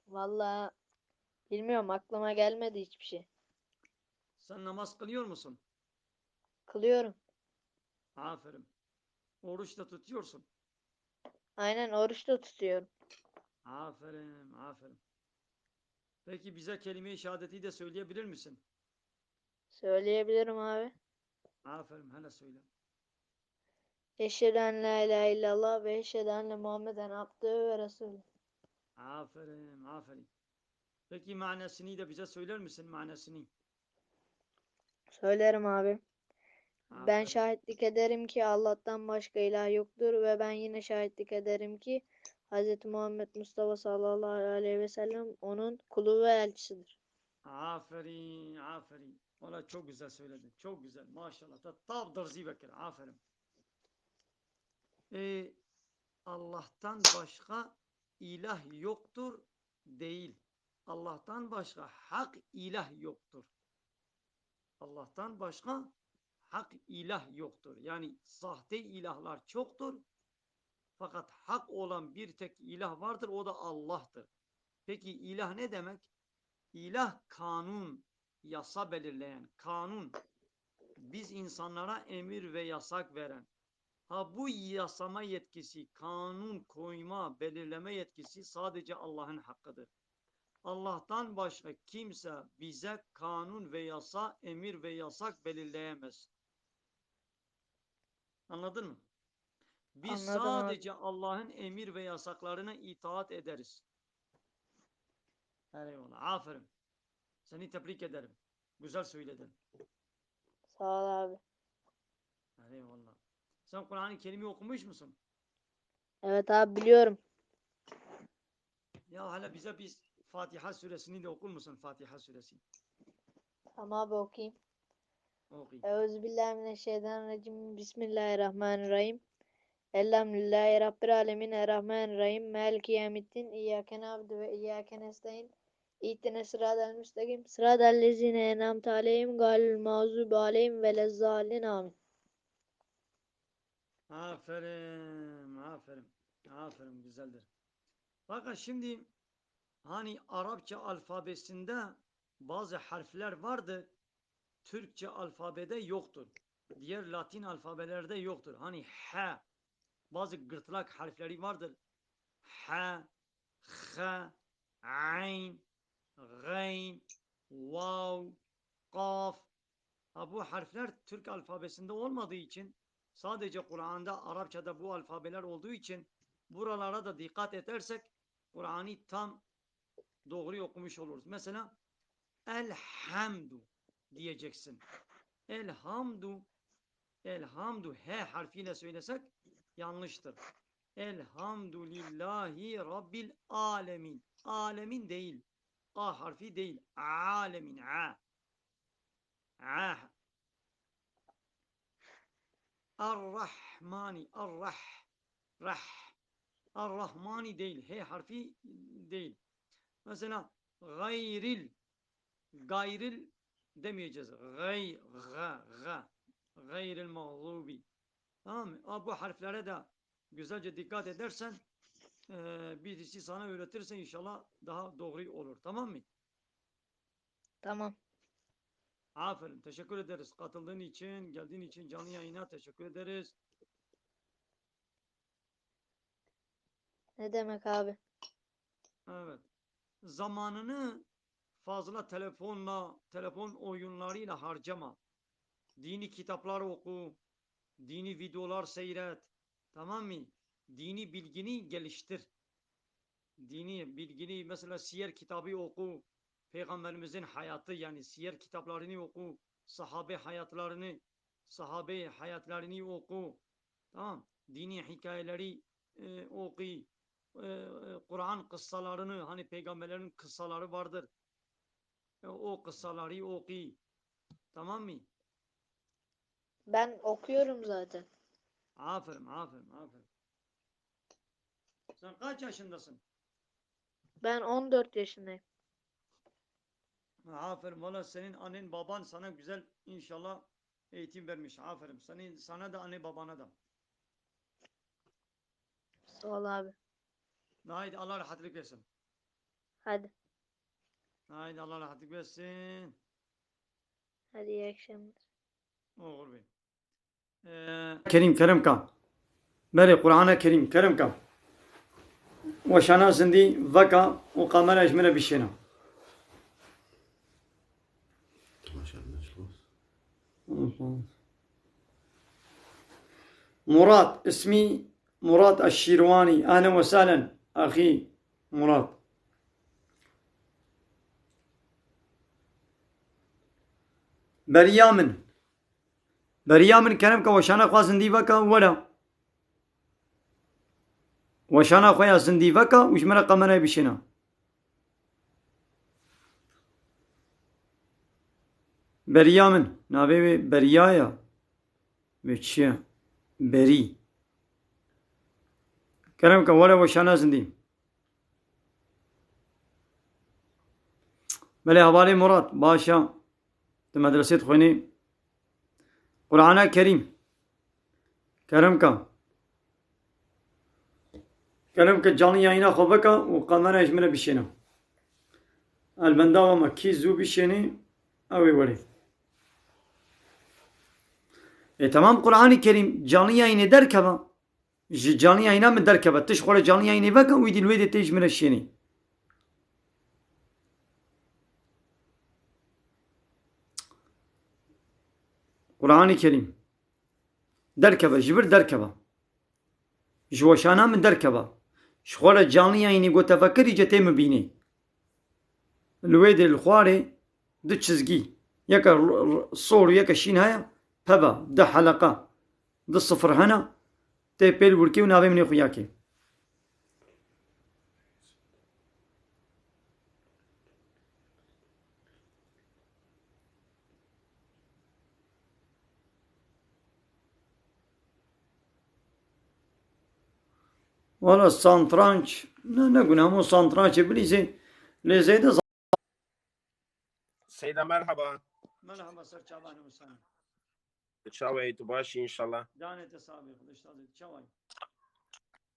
valla bilmiyorum, aklıma gelmedi hiçbir şey. Sen namaz kılıyor musun? Kılıyorum. Aferin. Oruç da tutuyorsun. Aynen, oruç da tutuyorum. Aferin, aferin. Peki bize kelime-i şehadeti de söyleyebilir misin? Söyleyebilirim abi. Aferin, hele söyle. Eşhedü en la ilahe illallah ve eşhedü enne Muhammeden abdühü ve resulü. Aferin, aferin. Peki manasını da bize söyler misin, manasını? Söylerim abi. Ben şahitlik ederim ki Allah'tan başka ilah yoktur ve ben yine şahitlik ederim ki Hz. Muhammed Mustafa sallallahu aleyhi ve sellem onun kulu ve elçisidir. Aferin, aferin. Valla çok güzel söyledin. Çok güzel. Maşallah. Ta, tav derzî vekir. Aferin. E, Allah'tan başka ilah yoktur değil. Allah'tan başka hak ilah yoktur. Allah'tan başka hak ilah yoktur. Yani sahte ilahlar çoktur. Fakat hak olan bir tek ilah vardır, o da Allah'tır. Peki ilah ne demek? İlah kanun, yasa belirleyen, kanun. Biz insanlara emir ve yasak veren. Ha, bu yasama yetkisi, kanun koyma, belirleme yetkisi sadece Allah'ın hakkıdır. Allah'tan başka kimse bize kanun ve yasa, emir ve yasak belirleyemez. Anladın mı? Biz Anladım abi. sadece Allah'ın emir ve yasaklarına itaat ederiz. Eyvallah. Aferin. Seni tebrik ederim. Güzel söyledin. Sağ ol abi. Eyvallah. Sen Kur'an-ı Kerim'i okumuş musun? Evet abi, biliyorum. Ya hele bize bir Fatiha suresini de okur musun? Fatiha suresi. Tamam abi, okuyayım. Okuyayım. Euzu billahi mineşşeytanirracim. Bismillahirrahmanirrahim. Elhamdülillahi Rabbil alemin. Errahmanirrahim. Maliki yevmiddin. İyyake na'budu ve iyyake nestaîn. İhdines sıratal müstakim. Sıratal lezine en'amte aleyhim gayril mağdubi aleyhim velezzalin. Amin. Aferin, aferin, aferin, güzeldir. Bakın şimdi hani Arapça alfabesinde bazı harfler vardır, Türkçe alfabede yoktur. Diğer Latin alfabelerde yoktur. Hani H, bazı gırtlak harfleri vardır. H, X, Ayn, G'yn, Vav, Qaf. Ha, bu harfler Türk alfabesinde olmadığı için, sadece Kur'an'da Arapçada bu alfabeler olduğu için buralara da dikkat edersek Kur'an'ı tam doğru okumuş oluruz. Mesela Elhamdu diyeceksin. Elhamdu, Elhamdu H harfiyle söylesek yanlıştır. Elhamdülillahi Rabbil alemin. Alemin değil. A harfi değil. Alemin. A. A. Ar-Rahmani. Ar-Rah. Rah. Ar-Rahmani değil. H harfi değil. Mesela gayril. Gayril demeyeceğiz. Gay, ga, ga. Gayril mağdubi. Tamam mı? A, bu harflere de güzelce dikkat edersen, e, birisi sana öğretirse inşallah daha doğru olur. Tamam mı? Tamam. Aferin. Teşekkür ederiz. Katıldığın için, geldiğin için canlı yayına teşekkür ederiz. Ne demek abi? Evet. Zamanını fazla telefonla, telefon oyunlarıyla harcama. Dini kitaplar oku, dini videolar seyret. Tamam mı? Dini bilgini geliştir. Dini bilgini, mesela siyer kitabı oku, Peygamberimizin hayatı, yani siyer kitaplarını oku, sahabe hayatlarını, sahabe hayatlarını oku. Tamam. Dini hikayeleri, e, oku. E, e, Kur'an kıssalarını, hani peygamberlerin kıssaları vardır. E, o kıssaları oku. Tamam mı? Ben okuyorum zaten. Aferin, aferin, aferin. Sen kaç yaşındasın? Ben on dört yaşındayım. Aferin. Valla senin annen baban sana güzel inşallah eğitim vermiş. Aferin. Senin, sana da, anne babana da. Sağ ol abi. Haydi Allah rahatlık versin. Hadi. Haydi Allah rahatlık versin. Hadi, iyi akşamlar. Oğur Bey. Ee, Kerim, Kerim ka. Belê, Qur'ana Kerim, Kerim ka. Weşana zindî veka û kamera ji min re bişêne. Murat, ismî Murat Eşşîrwanî. Ehlen we sehlen, exî Murat. Beriya min. Beriya min, kerem ke weşana xwe zindî veke, were. Weşana xwe ya zindî veke û ji min re kamerayê bişêne. Beriya min, navê wê Beriya ye. Wê çi ye? Berî. Kerem ke were weşana zindî. Belê hevalê Murat, baş e. Tu medresê dixwînî. Qur'ana Kerîm. Kerem ke. Kerem ke canlı yayına xwe bike û kamerayê ji min re bişêne. El benda we me kî zû bişênî, ew ê werê. E, tamam, Qur'anê Kerîm canlı yayınê derkeve. Ji canlı yayına min derkeve. Tişt xwe re canlı yayınê veke û îdî li wê dê tê ji min re şênî. Qur'anê Kerîm. Derkeve, ji vir derkeve. Ji weşana min derkeve. Ji xwe re canlı yayınê gote vekirî ce tê min bînê. Li wê dê li xwarê du çizgî, yeke r-, r-, sor û yeke şîn heye, peve, du heleqa, du sifir hene, tê pêl wurkê û navê min ê xuya kê. Wala santranç, ne, ne gune, hemû santrançê bilîzê, lê zêde. Seyda, merhaba. Merhaba, ser çavan Hüseyin. Çawa yî, tu baş î înşallah? Canê te sabê, Xwedê ji te razî, çawa yî?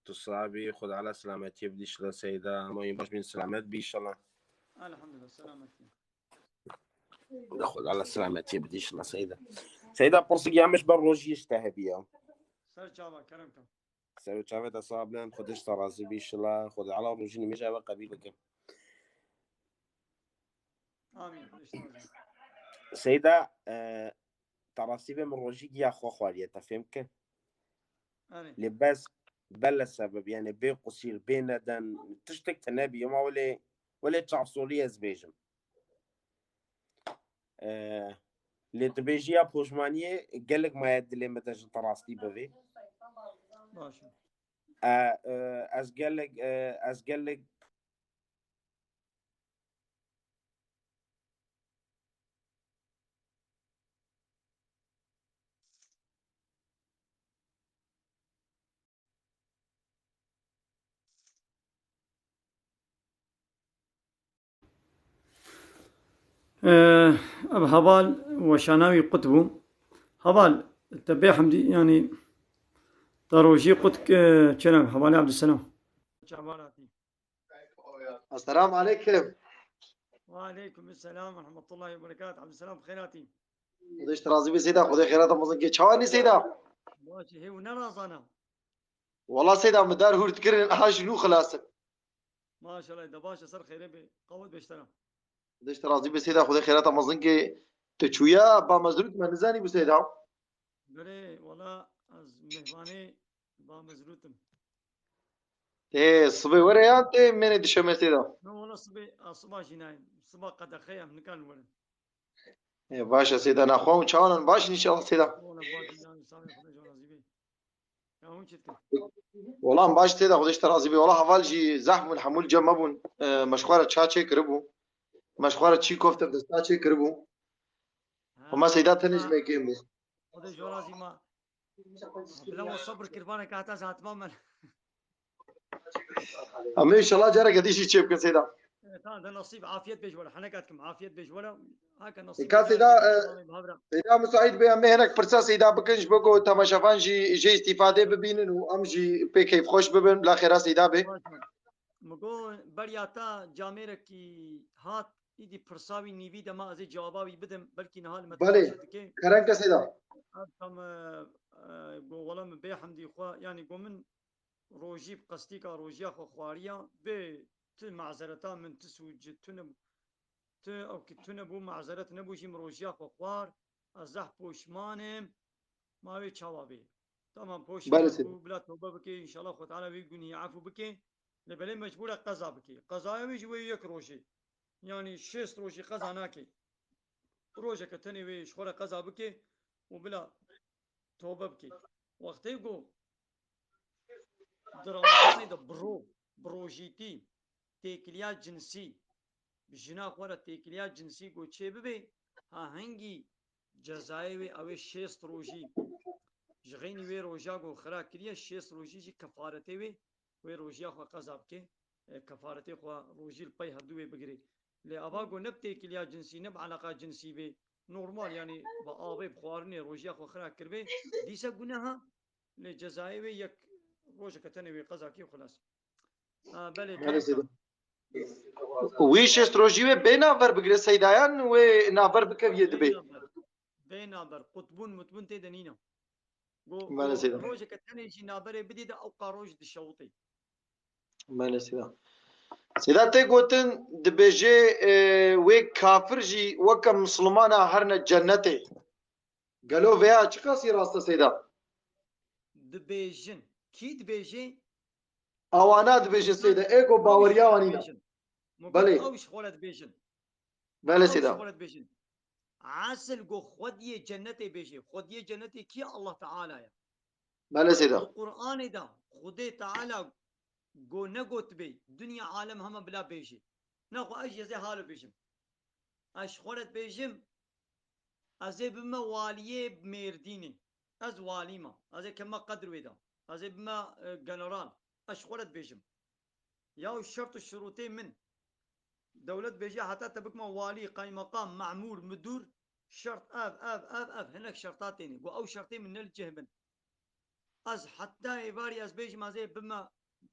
Tu sabî, Xwedê ala selametiyê bidî înşallah Seyda. Ama yî baş bin selamet bî înşallah. Elhamdülillah, selametiyê. Xwedê ala selametiyê bidî înşallah Seyda. Seyda, pirsik ya min ji ber rojiyê ji te hebiya. Ser çava, kerem ke. Ser û çavê te sax bin, Xwedê ji te razî bî înşallah. Xwedê ala rojî nimêja we qebîl bike. Amîn. Xwedê ji te razî. Seyda, e, te rastî vê min rojî giya xwe xwariye, te fêm kir? Erê. Lê bes bele sebeb, yani bê qusîr, bê neden, tiştek te nebî, ma welê, welê çavsolî ez bêjim. E, lê dibêjiya pojmaniyê gelek maye dilê min de ji te rastî bivê. Baş e. E, e, ez gelek, e, ez gelek Ev heval weşana wî qut bû. Heval, te bê hemdî, yanî te rojî qut, e, çêne hevalê Abdulselam. Çavan hatî. Esselamu aleykum. Ve aleykum selam ve rahmetullahi ve berekat. Abdulselam, xêr hatî. Xwedê ji te razî be Seyda, Xwedê xêrata mezin ke. Çawa nî Seyda? Baş e, hê û ne razana. Wala Seyda, min dar hûr dikirin, ha ji nû xilas im. Maşallah, de baş e, ser xêrê be. Qawet beştera. Xwedê ji te razî be Seyda, Xwedê xêrata mezin ke. Tu çûya ba Mezrût me nizanî bû Seyda? Belê, wala ez mêvanê ba Mezrût im. Tê sibê were yan tê mênê dişeme Seyda? No, wala sibê, a, siba jî nayê. Siba qedexe ye, em nikarin werin. Ê, baş e Seyda, naxwe hûn çawan in, baş in înşallah Seyda. Wala baş in, yanî, sağ olun, Xwedê ji we razî be. Ya hûn çi dikin? Wala em baş Seyda, Xwedê ji te razî be. Wala heval jî zehf bûn, hemû li cem me bûn. E, me ji xwe re ça çêkiribû. Me ji xwe re çî kofte bi desta çêkiribû. Ha, Hema Seyda tenê ji ha. me kêm bû. Xwedê ji we razî ma. Bila we sabir kir, vaneke heta ez hatime me. Em ê înşallah careke dî jî çê bikin Seyda. Evet, ha, de nasîb, afiyet bêj wele. Heneka dikim, afiyet bêj wele. Haka nasîb. Ka Seyda, e, Seyda, müsait be, em ê hinek pirsa Seyda bikin, ji bo ku temaşevan jî jê îstîfadê bibînin û em jî pê keyfxweş bibin. Bila xêra Seyda bê. Min got, beriya te camêrekî hat, îdî pirsa wî nîvî de ma ez ê cewaba wî bidim, belkî niha li me Belê, temaşe dike. Kerem ke Seyda. Ev tam, e, e, got, wela min bê hemdî xwe, yanî got min rojî bi qestîka rojiya xwe xwariya, bê ti mazereta min, ti sûc, tu ne, tu ew ki tu nebû, mazeret nebû jî min rojiya xwe xwar, ez zehf poşman im, ma wê çawa bê? Tamam, poşman Belê bû, Seyda. Bila tewbe bike, înşallah Xwe Teala wê gunî efû bike, lê belê mecbûr e qeza bike. Qezaya wê jî wê yek rojê. Yanî şêst rojî qeza nake. Rojeke tenê wê ji xwe re qeza bike û bila Tobe bike. Wextê ku di Ramadanê de biro, birojîtî, têkiliya cinsî, bi jina xwe re têkiliya cinsî ku çê bibe, ha hingî cezayê wê ew ê şêst rojî. Ji xeynî wê roja ku xira kiriye, şêst rojî jî kefaretê wê, wê rojiya xwe qeza bike, e, kefaretê xwe rojî li pey hevdû wê bigirê. Lê ava ku ne bi têkiliya cinsî, ne bi eleqa cinsî bê, normal, yanî bi avê, bi xwarinê rojiya xwe xira kiribê, dîse guneha, lê cezayê wê yek rojeke tenê wê qeza kê xilas. Ha, belê, Belê, Seyda. Wî şêst rojî wê bê navber bigire Seyda, yan wê navber bikeviyê dibê? Bê navber. Bê navber. Qutbûn mutbûn tê de nîne. Go, Belê, go Seyda. Rojeke tenê jî navberê bidî de ew qa roj dişewitê. Belê Seyda. Seyda tê gotin dibêje, e, wê kafir jî weke misilmana herne cennetê. Gelo vêya çiqasî rast e Seyda? Dibêjin. Kî dibêje? Ewana dibêjin Seyda. Ê ku baweriya wan nîne. Belê. Ew ji xwe re dibêjin. Belê Seyda. Ew ji xwe re dibêjin. Esil go xwediyê cennetê bêjê. Xwediyê cennetê kî ye? Allah Teala ye. Belê Seyda. Di Qur'anê de Xwedê Teala go negotibê, dinya alem hema bila bêjê. Nexwe ez jî ez ê halo bêjim. Ez ji xwe re dibêjim, ez ê bime waliyê Mêrdînê. Ez walî me. Ez ê keme qedr wê de. Ez ê bime, e, general. Ez ji xwe re dibêjim. Ya û şert û şirûtê min. Dewlet bêje heta te bikime walî, qaymeqam, memûr, midûr, şert ev, ev, ev, ev, hinek şerta têne. Go ew şertê min ne li cih bin. Ez heta êvarî ez bêjim, ez ê bime,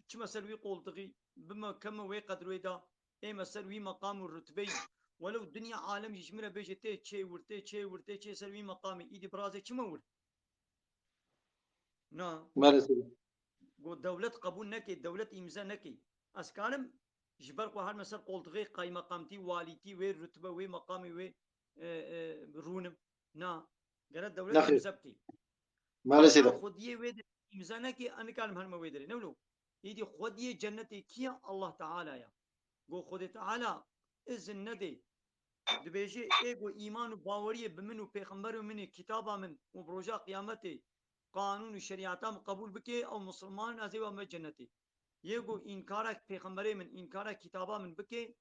çime ser wî qoltixî, bime keme wê qedrê de, ême ser wî meqam û rutbeyî. Welew dinya alem jî ji min re bêje tê çê wir, tê çê wir, tê çê ser wî meqamî, îdî birazê çime wir? Na. Belê Seyda. Go dewlet qebûl neke, dewlet îmze neke. Ez karim ji ber xwe herme ser qoltixê qaymeqamtî, walîtî, wê rutbe, wê meqamê, wê, e, e, rûnim. Na. Gere dewlet Nexê. Îmze bike. Belê Seyda. Xwediyê wê de îmze neke, ez nikarim herme wê derê. Ne wilo? Îdî xwediyê cennetê kî ye? Allah Teala ye. Go Xwedê Teala izin nedê. Dibêje, ê go îman û baweriyê bi min û pêxemberê min ê, kitaba min û bi roja qiyametê qanûn û şerîeta min qebûl bike, ew misilman in, ez ê wa me cennetê. Yê go înkara pêxemberê min, înkara kitaba min bike,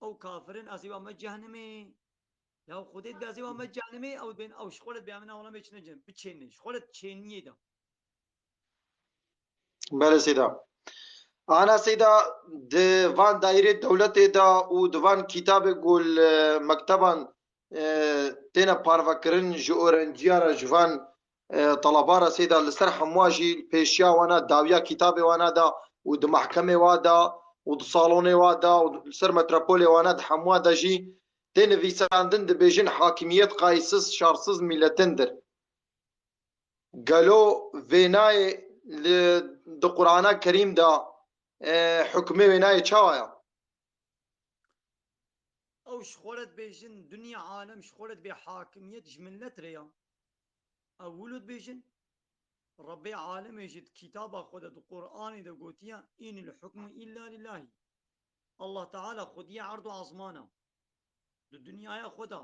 ew kafir in, ez ê wa me cehennemê. Ya Xwedê dibê ez ê wa me cehennemê, ew dibên ew ji xwe re dibê em ina wela me çine cen-, biçêne. Ji xwe re çêniyê de. Belê Seyda. Ana Seyda, di van daîrê dewletê de û di van kitabê ku li mekteban, e, têne parvekirin ji öğrenciya re, ji van, e, teleba re Seyda, li ser hemûa jî pêşiya wana, dawiya kitabê wana de û di mehkemê wa de û di salonê wa de û li ser metropolê wana de hemûa de jî tê nivîsandin dibêjin hakimiyet qaysiz şarsiz milletindir. Gelo vênayê li, di Qur'ana Kerîm de, e, hukmê wênayê çawa ye? Ew ji xwe re dibêjin, dinya alem ji xwe re dibê hakimiyet ji millet re ya. Ew wilo dibêjin, Rebbê alemê jî di kitaba xwe de, di Qur'anê de gotiye, "Înil hukmu illa lillahî." Allah Teala xwediyê erd û azmana. Di dinyaya xwe de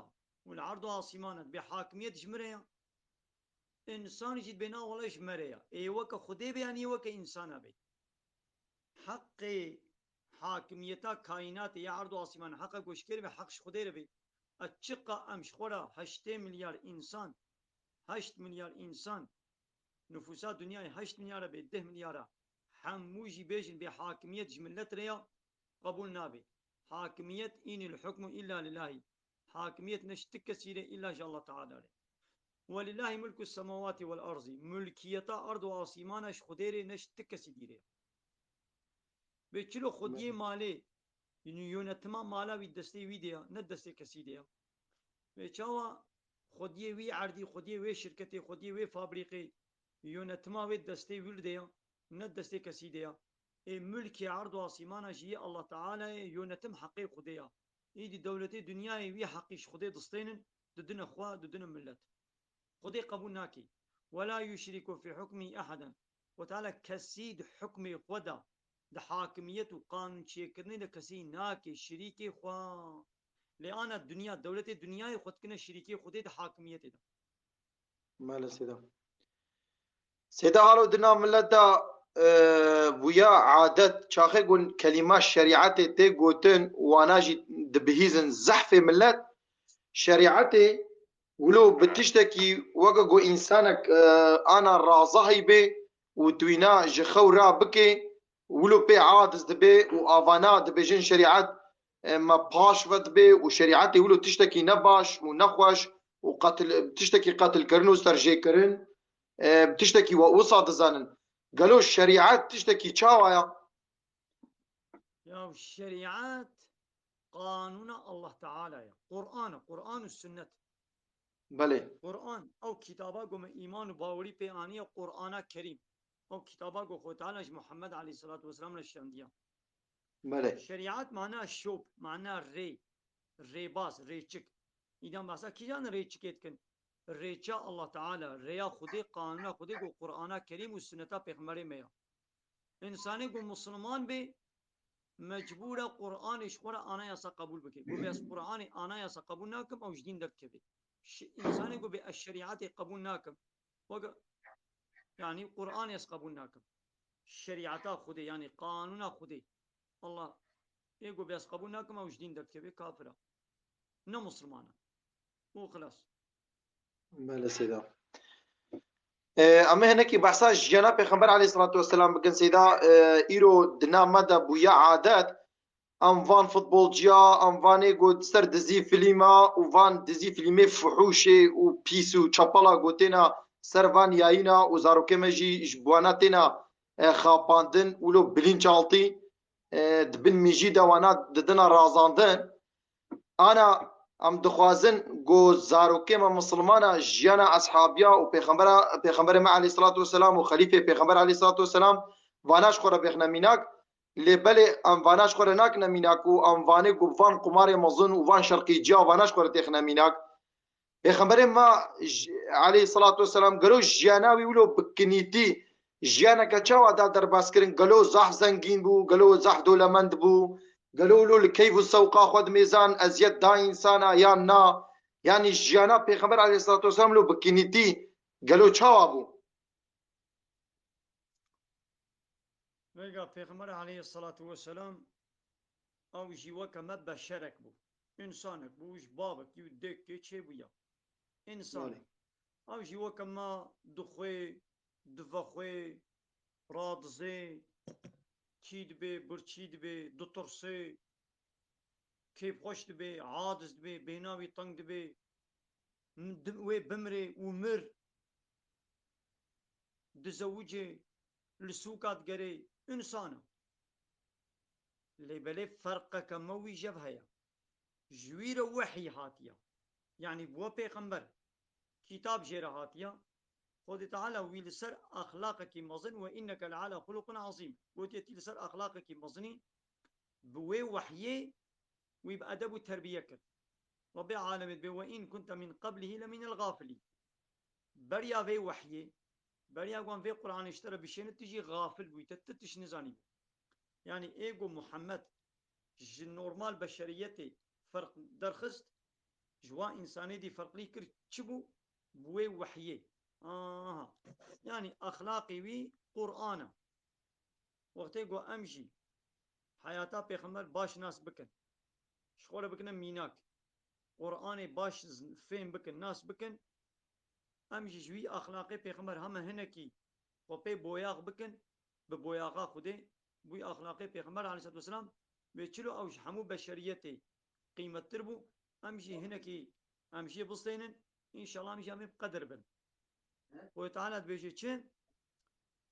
û li erd û asîmana dibê hakimiyet ji min re ya. Însan jî dibê na wele ji me re ya. Ê weke Xwedê be yan ê weke însana be. Heqê hakimiyeta kaînatê ya erd û asîman, heqa ku ji kê re be, heq ji Xwedê re be. Ez çiqa em ji xwe re heştê milyar însan, heşt milyar însan, nufûsa dinyayê heşt milyar e be, deh milyar e, hemû jî bêjin bê hakimiyet ji millet re ya, qebûl nabe. Hakimiyet, înil hukmu illa lillahî. Hakimiyet ne ji ti kesî re, îlla ji Allah Teala re. Welillahî mulku semawatî wel erzî. Mulkiyeta erd û asîmana ji Xwedê re, ne ji ti kesî dî re. Vê çilo xwediyê malê, yanî yönetima mala wî destê wî de ya, ne destê kesî de ya. Vê çawa xwediyê wî erdî, xwediyê wê şirketê, xwediyê wê fabrîqê, yönetima wê destê wî de ya, ne destê kesî de ya. Ê mulkê erd û asîmana jî yê Allah Teala ye, yönetim heqê Xwedê ya. Îdî dewletê dinyayê wî heqî ji Xwedê distênin, didine xwe, didine millet. Xwedê qebûl nake. "Wela yuşrîku fî hukmî eheden." Xwedê Teala kesî di hukmê xwe de, di hakimiyet û qanûn çêkirinê de kesî nake şirîkê xwe. Lê ana dinya, dewletê dinyayê xwe dikine şirîkê Xwedê di hakimiyetê de. Maalesef. Sêda halo dina millet de, e, bûya adet, çaxê ku kelîma şerîetê tê gotin, wana jî dibihîzin zehfê millet, şerîetê wilo bi tiştekî weke ku însanek, e, ana razahî bê û tu wîna ji xew rabikê, wilo pê adiz dibê û avana dibêjin şerîet, e, me paş ve dibê û şerîetê wilo tiştekî nebaş û nexweş û qetil, tiştekî qetilkirin û serjêkirin, e, tiştekî we wisa dizanin. Gelo şerîet tiştekî çawa ya? Ya şerîet qanûna Allah Teala ye. Qur'an e, Qur'an û sünnet. Belê. Qur'an, ew kitaba ku me îman û bawerî pê aniye, Qur'ana Kerîm. Ew kitaba ku Xwe Teala ji Muhammed aleyhisselatu vesselam re şandiya. Belê. Şerîet mana şop, mana rê, rêbaz, rêçik. Îdan behsa kîjan rêçikê dikin? Rêça Allah Teala, rêya Xwedê, qanûna Xwedê ku Qur'ana Kerîm û sunneta Pêxemberê me ya. Însanê ku Musliman bê, mecbûr e Qur'anê ji xwe re anayasa qebûl bike. Ku bê ez Qur'anê anayasa qebûl nakim, ew ji dîn derdikeve. Şi-, însanê ku bê ez şerîetê qebûl nakim, weke, yanî Qur'anê ez qebûl nakim. Şerîeta Xwedê, yanî qanûna Xwedê. Allah, ê ku bê ez qebûl nakim, ew ji dîn derdikeve, kafir e. Ne Musliman e. Û xilas. Belê seyda. E, em ê hinekî behsa jiyana Pêxember aleyhisselatu vesselam bikin seyda, e, îro dina me de bûye adet, em van futbolciya, em vanê ku ser dizî filîma û van dizî filîmê fuhûşê û pîs û çapala ku têna ser van yayîna û zarokê me jî ji bona têna, e, xapandin, wilo bilinçaltî, e, di bin mîjî de wana didina razandin. Ana em dixwazin ku zarokê me misilmana jiyana eshabiya û pêxembera, pêxemberê me aleyhisselatu vesselam û xelîfê pêxember aleyhisselatu vesselam vana ji xwe re bêxine mînak. Lê belê em vana ji xwe re nakine mînak û em vanê ku van qumarê mezin û van şerqîciya vana ji xwe re têxine mînak. Pêxemberê me j-, aleyhisselatu vesselam gelo jiyana wî wilo bi kinîtî jiyaneke çawa da derbas kirin? Gelo zahf zengîn bû, gelo zahf dolemend bû, gelo wilo li keyf û sewqa xwe dimêzan eziyet da însana yan na? Yanî jiyana Pêxember aleyhisselatu vesselam wilo bi kinîtî gelo çawa bû? Vêga Pêxember aleyhisselatu vesselam ew jî weke me beşerek bû. Însanek bû, ji bavekî û dêkê çêbûya. Însanek. Belê. Ew jî weke me dixwê, divexwê, radizê, çî dibê, birçî dibê, ditirsê, kêfxweş dibê, adiz dibê, bêhna wî teng dibê, m-, di-, wê bimrê û mir, dizewicê, li sûka digerê, însan e. Lê belê ferqeke me wî jev heye. Ji wî re wehyî hatiye. Yanî bûye pêxember. Kitab jê re hatiye. Xwedê Teala wî li ser exlaqekî mezin, "Ve inneke le ala xuluqin azîm." Gotiye, "Tî li ser exlaqekî mezinî, bi wê wehyê wî bi edeb û terbiye kir." Rabbê alemê dibê, "Ve in kunte min qablihî le minel gafilîn." Beriya vê wehyê, beriya wan vê Qur'anê ji te re bişêne, tu jî gafil bûyî, te tu tişt nizanî. Yanî ê ku Muhammed ji normal beşeriyetê ferq derxist, ji wan însanê dî ferqlî kir, çi bû? Bi wê wehyê. Aha. Yanî exlaqê wî Qur'an e. Wextê ku em jî heyata Pêxember baş nas bikin, ji xwe re bikine mînak, Qur'anê baş z-, fêm bikin, nas bikin, em jî ji wî exlaqê Pêxember heme hinekî xwe pê boyax bikin, bi boyaxa Xwedê, bi wî exlaqê Pêxember aleyhisselatu vesselam, wê çilo ew ji hemû beşeriyetê qîmettir bû, em jî hinekî, em jê bistênin, înşallah em jî em ê bi qedir bin. Xwedê Teala dibêje çi?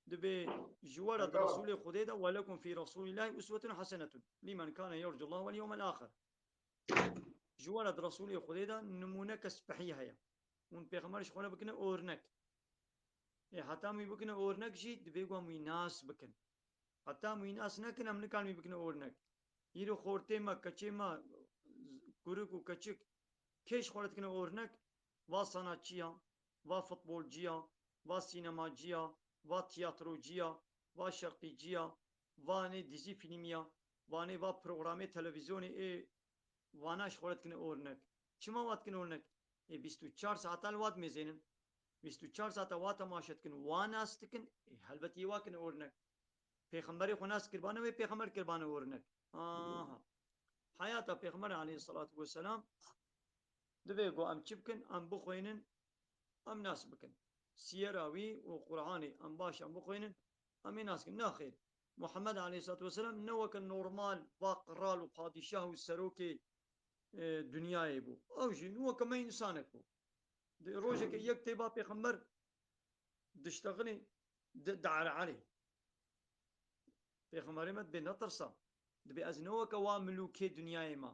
Dibê ji we re di Resûlê Xwedê de, "Ve lekum fî Resûlîllahî uswetun hasenetun lîmen kane yercullâhe wel yewmel âxir." Ji we re di Resûlê Xwedê de nimûneke spehî heye. Hûn Pêxember ji xwe re bikine ornek. Ê heta em wî bikine ornek jî, divê ku em wî nas bikin. Heta em wî nas nekin, em nikarin wî bikine ornek. Îro xortê me, keçê me, kurik û keçik, kê ji xwe re dikine ornek? Va sanatçiya, va futbolciya, va sînemaciya, va tiyatrociya, va şerqîciya, va nê dizî fîlmiya, va nê va programê televîzyonê ê, vana ji xwe re dikine ornek. Çima wa dikine ornek? Ê bîst û çar saeta li wa dimêzênin. Bîst û çar saeta wa temaşe dikin, wa nas dikin, ê, helbet yê wa kin ornek. Pêxemberê xwe nas kirbane wê, pêxember kirbane ornek. Aha. Heyata Pêxember aleyhissalatu vesselam divê ku em çi bikin? Em bixwînin, em nas bikin. Siyera wî û Qur'anê em baş em bixwînin, em ê nas bikin. Nexêr. Muhammed aleyhissalatu vesselam ne weke normal va qral û padîşah û serokê, e, dinyayê bû. Ew jî ne weke me însanek bû. Di rojeke yek tê ba Pêxember diştexilî, di, di'er'erê. Pêxemberê me dibê netirsa. Dibê ez ne weke wa milûkê dinyayê me.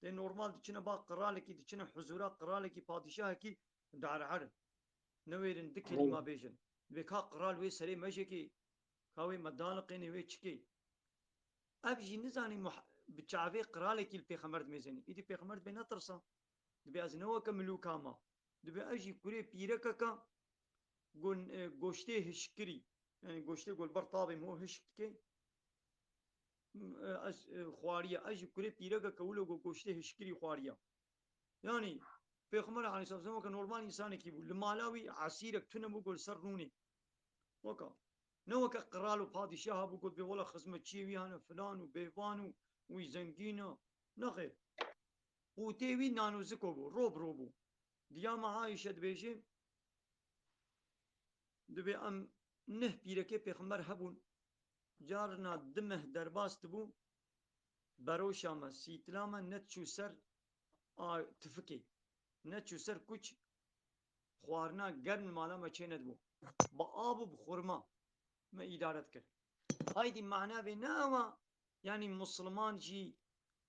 Tê normal diçine ba qiralekî, diçine huzura qiralekî, padîşahekî di'er'erin. Newêrin di kelîma bêjin. Dibê ka qiral wê serê mejekê, ka wê me daliqênê wê çikê. Ev jî nizanî muh-, bi çavê qiralekî li Pêxember dimêzenî. Îdî Pêxember dibê netirsa. Dibê ez ne weke milûka me. Dibê ez jî kurê pîrekeka gon-, e, goştê hişkirî. Yani goştê ku li ber tabê min hişk dike. M-, e, ez, e, xwariye. Ez jî kurê pîrekeka wilo ku goştê hişkirî xwariye. Yani Pêxember aleyhisselam weke normal însanekî bû. Li mala wî esîrek tune bû ku li ser rûnê. Weka. Ne weke qral û padîşaha bû ku dibê wela xizmetçiyê wî hene filan û bêvan û wî zengîn e. Nexêr. Qûtê wî nanoziko bû, ro bi ro bû. Diya me Ayşe dibêje, dibê em neh pîrekê Pêxember hebûn. Carna di meh derbas dibû, beroşa me, sîtila me neçû ser a tifikê, neçû ser kuç, xwarina germ li mala me çê nedibû. Bi av û bi xurma me îdare dikir. Haydî mana vê ne ew e, yanî Musliman jî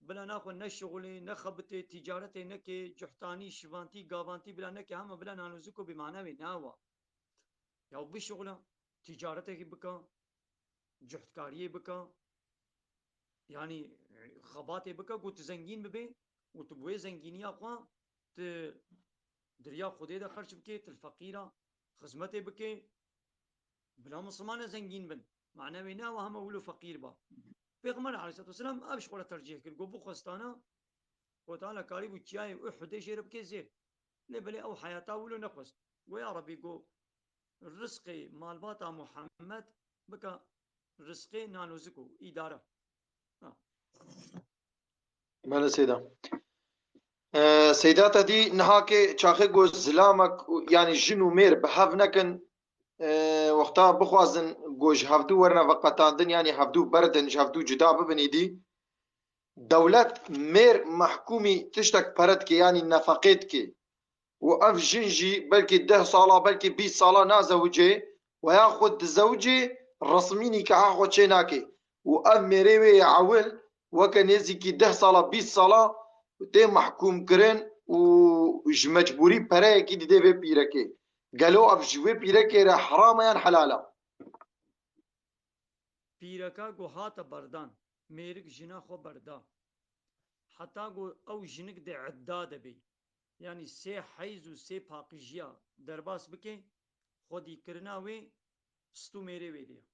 bila naxwe neşixulê, nexebitê, tîcaretê neke, cuhtanî, şivantî, gavantî bila neke, hema bila nanoziko bê, mana vê ne ew e. Ya bişixula, tîcaretekî bika, cuhtkariyê bika, yanî xebatê bika ku tu zengîn bibê û tu bi wê zengîniya xwe tu di riya Xwedê de xerc bikê, tu li feqîra xizmetê bikê, bila Misliman e zengîn bin. Mana wê ne ew hema wilo feqîr ba. Pêxember aleyhisselatu vesselam ev ji xwe re tercîh kir. Got bixwestana, Xwedê Teala karîbû çiyayê Uhudê jê re bike zêr. Lê belê ew heyata wilo nexwest. Got ya Rebî, got, rizqê malbata Muhammed bike rizqê nanozik û îdare. Ha. Mele Seyda. Ee, Seyda te dî niha ke çaxê got zilamek, yanî jin û mêr bi hev nekin, ee, wexta bixwazin got ji hevdû werine veqetandin, yanî hevdû berdin, ji hevdû cuda bibin îdî. Dewlet mêr mehkûmî tiştek pere dike, yanî nefeqê dike. Û ev jin jî belkî deh sala, belkî bîst sala nazewicê, weya xwe dizewicê, resmî nîkaha xwe çê nake. Û ev mêrê wê yê ewil weke nêzîkî deh sala, bîst sala tê mehkûmkirin û ji mecbûrî pereyekî didê vê pîrekê. Gelo ev ji wê pîrekê re heram e yan helal e? Pîreka ku hate berdan, mêrik jina xwe berda. Heta ku ew jinik di idda de bê. Yanî sê heyz û sê paqijiya derbas bike, xwedîkirina wê stû mêrê wê de ye.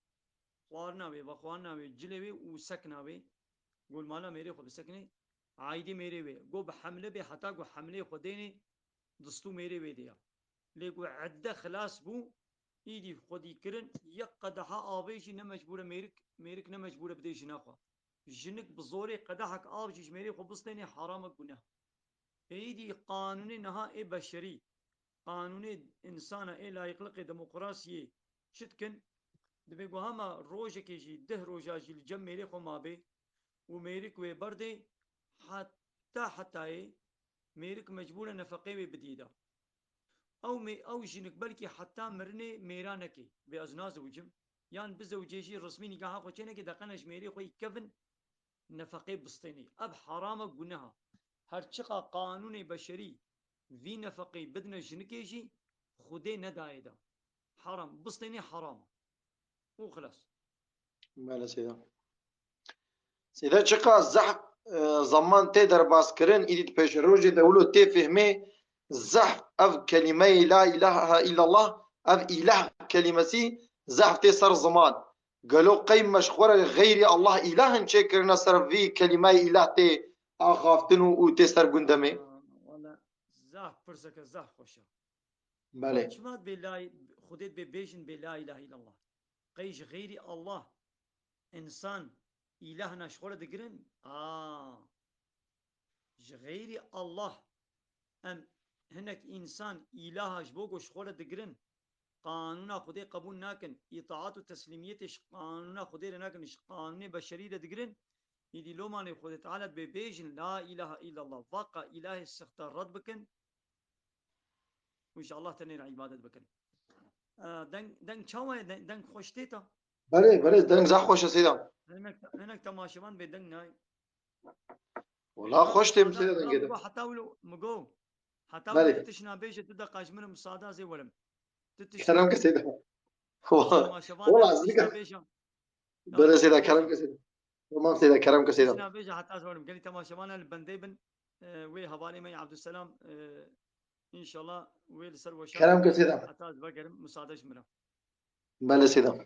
Xwarina wê, vexwarina wê, cilê wê û sekina wê, ku li mala mêrê xwe bisekine, aîdî mêrê wê. Ku bi hemle bê, heta ku hemlê xwe dênê, di stû mêrê wê de ye. Lê ku edde xilas bû, îdî xwedî kirin, yek qedeha avê jî ne mecbûr e mêrik, mêrik ne mecbûr e bidê jina xwe. Jinik bi zorê qedehek av jî ji mêrê xwe bistênê, haram e, guneh. Ê îdî qanûnê niha ê beşerî, qanûnê însana, ê layîqliqê demokrasiyê çi dikin? Dibê ku hema rojekê jî, deh roja jî li cem mêrê xwe mabê û mêrik wê berdê, heta hetayê mêrik mecbûr e nefeqê wê bidî da. Ew mê-, ew jinik belkî heta mirinê mêra neke, bê ez nazewicim, yan bizewicê jî resmî nîgaha xwe çêneke, deqene ji mêrê xwe yî kevin nefeqê bistênê. Ev heram e, guneha. Her çiqa qanûnê beşerî vî nefeqê bidine jinikê jî, Xwedê nedayê da. Heram, bistênê heram e. Û xilas. Bele Seyda. Seyda, çiqa zehf, e, zeman tê derbas kirin, îdî di pêşerojê de wilo tê fehmê zehf ev kelîmeyê la ilahe illallah, ev îlah kelîmesî zehf tê ser ziman. Gelo qey me ji xwe re xeyrî Allah îlahin çêkirine ser vî kelîmeyê îlah tê axaftin û, û tê ser gundemê? Wala, zehf pirseke zehf xweş e. Belê. Çima dibê la, Xwedê dibê bêjin bê la ilahe illallah? Qey ji xeyrî Allah însan îlahna ji xwe re digirin? A. Ji xeyrî Allah em hinek însan îlaha ji bo ku ji xwe re digirin, qanûna Xwedê qebûl nakin, îtaat û teslîmiyetê ji qanûna Xwedê re nakin, ji qanûnê beşerî re digirin, îdî lomanê Xwedê Teala dibê bêjin, la ilahe illallah, vaqa îlahê sixte red bikin û ji Allah tenê re îbadet bikin. E, deng, deng çawa ye? Deng, deng xweş tê ta? Belê, belê, deng zaf xweş e Seyda. Hinek, hinek temaşevan bê deng nayê. Wala xweş tê min Seyda dengê de. Heta wilo, min go. Heta Belê. Wilo tu tişna bêje, tu de qajmirim, musada zê werim. Tu tişna Kerem ke Seyda. Temaşevan Wala de ez tişna nika. Bêje. Belê Seyda, kerem ke Seyda. Tamam Seyda, kerem ke Seyda. Tişna bêje heta ez werim. Gelî temaşevan li bendê bin. E, wê hevalê me Abdüselam, e, înşallah wê li ser weşan. Kerem ke Seyda. Heta ez vegerim, musade ji min re. Belê Seyda.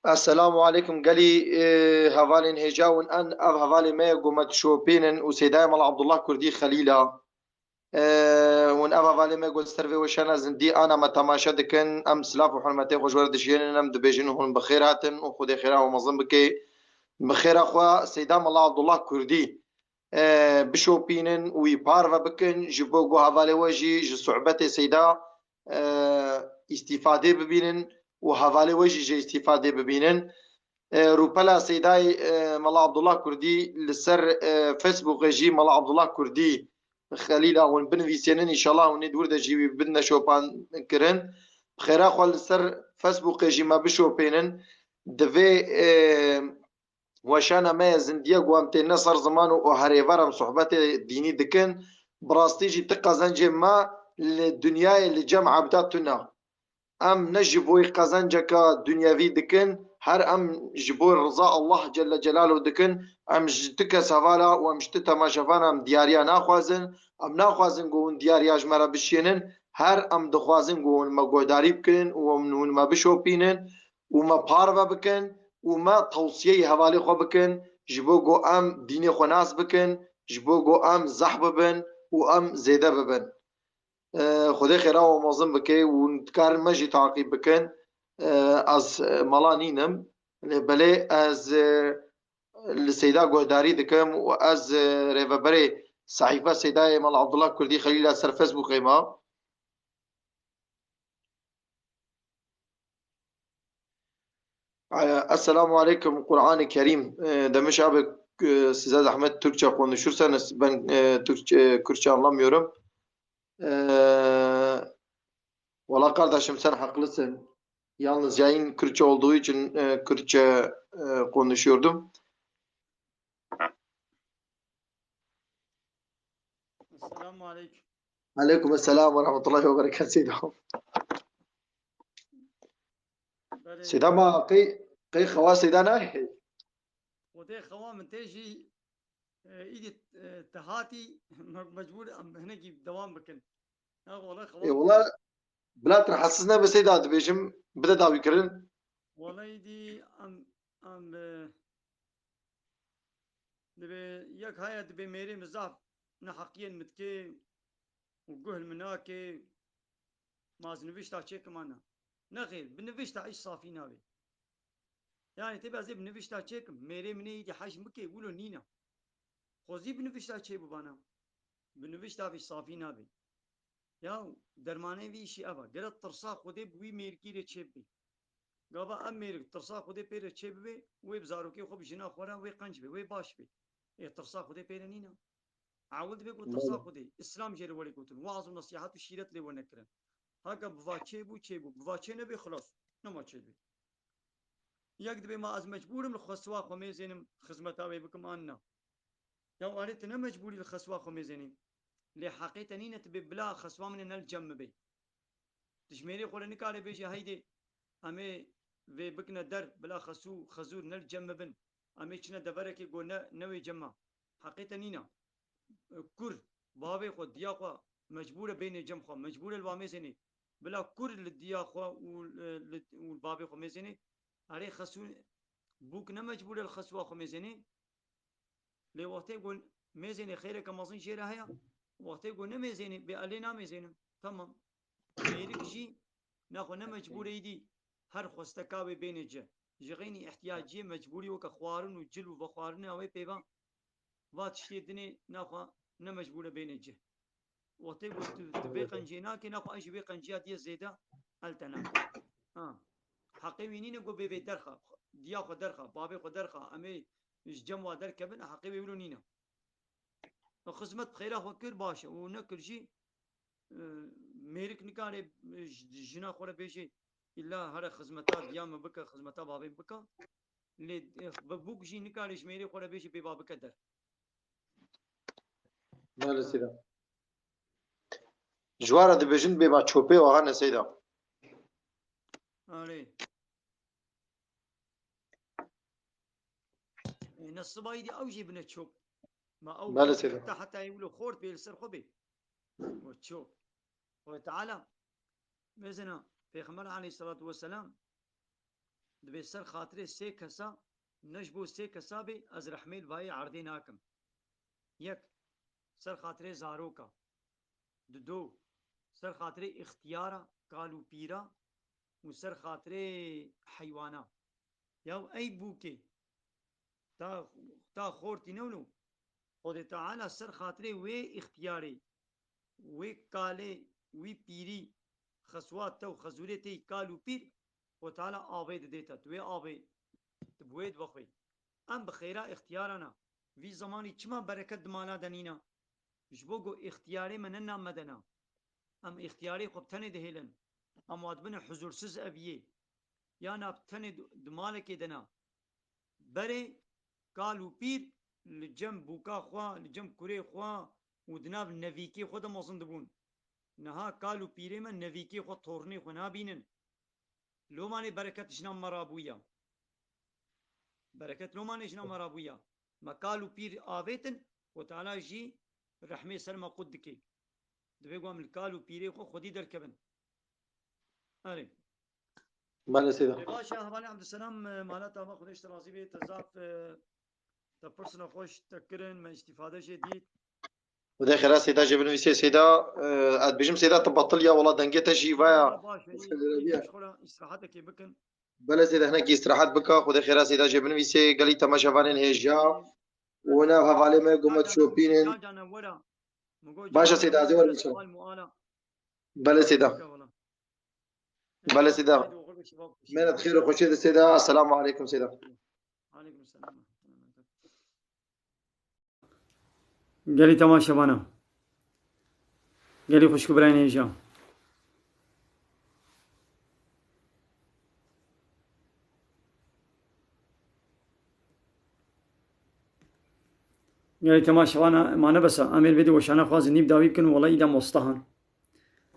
Esselamu aleykum. Gelî, e, hevalên hêja hûn en ev hevalê me ye ku me dişopînin û Seydayê Mela Abdullah Kurdî Xelîl a. E, hûn ev hevalê me ku ser vê weşana zindî ana me temaşe dikin. Em silav û hurmetê xwe ji we re dişiyênin, em dibêjin hûn bi xêr hatin û Xwedê xêra we mezin bike. Bi xêra xwe Seyda Mela Abdullah Kurdî e, bişopînin û wî parve bikin, ji bo ku hevalê we jî ji sohbetê Seyda, e, îstîfadê bibînin û hevalê we jî ji îstîfadê bibînin. E, rûpela Seydayê, e, Mela Abdullah Kurdî li ser, e, Facebookê jî Mela Abdullah Kurdî Xelîl a hûn binivîsênin, înşallah hûn ê di wir de jî wî bidine şopan kirin. Bi xêra xwe li ser Facebookê jî me bişopênin. Divê, e, weşana me ye zindiye ku em têne ser ziman û herêver em sohbetê dînî dikin. Bi rastî jî ti qezencê me li dinyayê li cem ebda tune. Em ne ji bo qezenceke dinyevî dikin, her em ji bo riza Allah Celle Celaluhu dikin. Em ji ti kes hevala û em ji ti temaşevana em diyariya naxwazin. Em naxwazin ku hûn diyariya ji me re bişiyênin. Her em dixwazin ku hûn me guhdarî bikin û hûn me bişopînin û me parve bikin û me tewsiyeyê hevalê xwe bikin, ji bo ku em dînê xwe nas bikin, ji bo ku em zehf bibin û em zêde bibin. E, Xwedê xêra we mezin bike û dikarin me jî taqîb bikin. E, ez, e, mala nînim, lê belê ez, e, li Seyda guhdarî dikim û ez, e, rêveberê sehîfe Seydayê Mala Abdullah Kurdî Xelîl a ser Facebookê me. Esselamu aleykum, Kur'an-ı Kerim. E, demiş abi, e, size zahmet Türkçe konuşursanız ben, e, Türkçe, Kürtçe anlamıyorum. E, valla kardeşim sen haklısın. Yalnız yayın Kürtçe olduğu için, e, Kürtçe, e, konuşuyordum. Esselamu aleykum. Aleykum esselam ve rahmetullahi ve berekatuhu. Belê. Seyda ma qey, qey xewa Seyda nayê? Xwedê xewa min tê jî, e, îdî, e, te hatî me-, mecbûr em hinekî dewam bikin. Ya wala xewa. E, wala bila tu rahatsiz nebe Seyda dibêjim bide dawî kirin. Wala îdî em, em, e, dibê yek haya dibê mêrê min zaf neheqiyên min dikê û guh li min nake, ma ez nivîşta çêkim an na. Nexêr, bi nivîşta îş safî nabe. Yani tê ez ê bi nivîşta çêkim, mêrê min ê îdî hej bike, wilo nîna. Xwezî bi nivîşta çê bibana. Bi nivîşta vî safî nabe. Ya dermanê vî îşî ev e. Gere tirsa Xwedê bi wî mêrikî rê çê bibe. Gava ev mêrik tirsa Xwedê pê re çê bibe, wê bi zarokê xwe, bi jina xwe re wê qenc be, wê baş be. Ê tirsa Xwedê pê re nîne. Ewil dibe ku tirsa Belê. Xwedê, Îslam jê re were gotin, waz û nesîhat û şîret lê were nekirin. Heke bi va çê bû, çê bû. Bi va çê nebe, xilas. Nema çê dibe. Yek dibe ma ez mecbûr im li xwe siwa xwe mêzênim, xizmeta wê bikim an na. Ya erê tu ne mecbûrî li xwe siwa xwe mêzênî. Lê heqê te nîne tu bê bila xwe siwa min ê ne li cem min bê. Tu ji mêrê xwe re nikare bêjî heydê em ê vê bikine der, bila xesû xezûr ne li cem min bin. Em ê çine deverekê ku ne, ne wê cem me. Heqê te nîne. Kur, bavê xwe, diya xwe mecbûr e bênê cem xwe, mecbûr e li wa mêzênê. Bila kur li diya xwe û li, û li bavê xwe mêzênê. Erê xesû bûk ne mecbûr e li xesûa xwe mêzênê. Lê wextê ku mêzênê xêreke mezin jê re heye, Wextê ku nemêzênê, bê elê namêzênim. Tamam. Mêrik jî, naxwe ne mecbûr êdî her xwesteka wê bêne ci. Ji xeynî ihtiyaciyê mecbûrî weke xwarin û cil û vexwarina wê pêva, va tiştê dinê naxwe ne mecbûr e bêne ci. Wextê ku tu, tu vê qenciyê nakê, naxwe ez ji wê qenciya diye zêde el te nakim. Ha. Heqê wî nîne ku bê vê derxa, diya xwe derxa, bavê xwe derxa, em ê ji cem wa derkevin, heqê wê wilo nîne. Xizmet bi xêra xwe kir, baş e, û nekir jî, e, mêrik nikare, e, ji, jina xwe re bêje, îlla here xizmeta diya min bike, xizmeta bavê min bike. Lê, e, bi bûk jî nikare ji mêrê xwe re bêje bêva bike der. Belê seyda. Ji wan re dibêjin bêva çopê, axa ne seyda. Arê. E, ne sibayî dî ew jî bine çop. Ma ew Belê seyda. Heta, heta ê wilo xort bê li ser xwe bê. O çop. Xwedê Teala, mesela, Pêxember aleyhissalatu vesselam dibê ser xatirê sê kesa, ne ji bo sê kesa bê, ez rehmê li vayê erdê nakim. Yek, ser xatirê zaroka. Dido, ser xatirê îxtiyara, kal û pîra û ser xatirê heywana. Ya ey bûkê, ta, ta xortî ne wilo. Xwedê Teala ser xatirê wê îxtiyarê, wê kalê, wî pîrî, xeswa te û xezûrê te yî kal û pîr, Xwedê Teala avê didê te. Tu wê avê, tu bi wê dibexwî. Em bi xêra îxtiyara ne. Vî zemanî çima bereket di mala de nîne? Ji bo ku îxtiyarê me ne nam me de ne. Em îxtiyarê xwe bi tenê dihêlin. Em wa dibine huzûrsiz eviyê. Ya na bi tenê di, di malekê de ne. Berê kal û pîr li cem bûka xwe, li cem kurê xwe û di nav nevîkê xwe de mezin dibûn. Niha kal û pîrê me nevîkê xwe, tornê xwe nabînin. Lomanê bereket ji nav me rabûya. Bereket lomanê ji nav me rabûya. Me kal û pîr avêtin, Xwedê Teala jî rehmê ser me qut dike. Divê ku em li kal û pîrê xwe xwedî derkevin. Erê. Belê seyda. Ê, baş e, hevalê Abdulselam, e, mala te ava, Xwedê ji te razî bê, te zaf, e, te pirsina xweş te kirin, me îstîfade jê dît. Xwedê xêra seyda jê binivîsê seyda, e, ez dibêjim seyda tu betil ya, wela dengê te jî vaya. Baş e, îstirahatekê bikin. Belê seyda hinekî îstirahat bika, Xwedê xêra seyda jê binivîsê, gelî temaşevanên hêja. Û nav hevalê me ku me dişopînin. Baş e seyda, ez ê werim inşallah. Belê seyda. Belê seyda. Mêne di xêr û xweşiyê de seyda. Esselamu aleykum seyda. Gelî temaşevana. Gelî xwişk û birayên hêja. Gelî temaşevana, ma ne bes e. Em ê li vê de weşana xwe zindî bi dawî bikin û wela îda mostahan.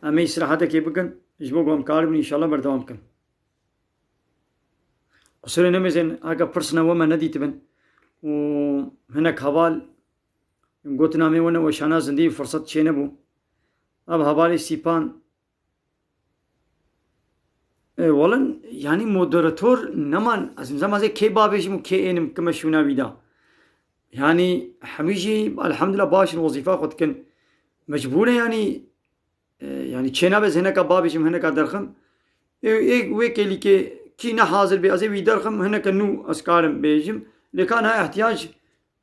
Em ê îstirahatekê bikin, ji bo ku em karibin înşallah berdewam bikin. Qusûrê nemêzên, heke pirsine we me nedîtibin û hinek heval gotina me we ne weşana zindî firset çênebû. Ev hevalê Sîpan, e, welin, yanî moderator neman, ez nizam ez ê kê bavêjim û kê ênim, kime şûna wî da. Yanî hemî jî elhamdulillah baş in, wezîfa xwe dikin. Mecbûr e yanî, e, yanî çênabe ez hineka bavêjim, hineka derxim. Ê, ê, wê kêlîkê kî ne hazir bê, ez ê wî derxim, hineke nû ez karim bêjim. Lê ka niha ihtiyac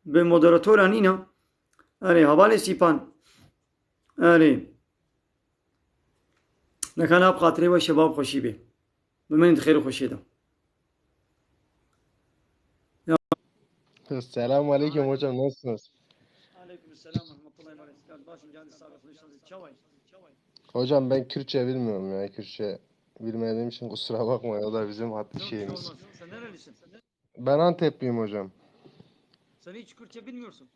bi moderatora nîne. Erê, hevalê Sîpan. Erê. Neka na bi xatirê we şeva bi xweşî bê. Bimînin di xêr û xweşiyê de. Selamun aleyküm hocam, nasılsınız? Aleyküm selam ve rahmetullahi ve berekatuhu. Başım geldi, sağ olun. Çavay. Hocam ben Kürtçe bilmiyorum ya, Kürtçe bilmediğim için kusura bakmayın, o da bizim hat şeyimiz. Sen nerelisin? Ben Antepliyim hocam. Sen hiç Kürtçe bilmiyorsun.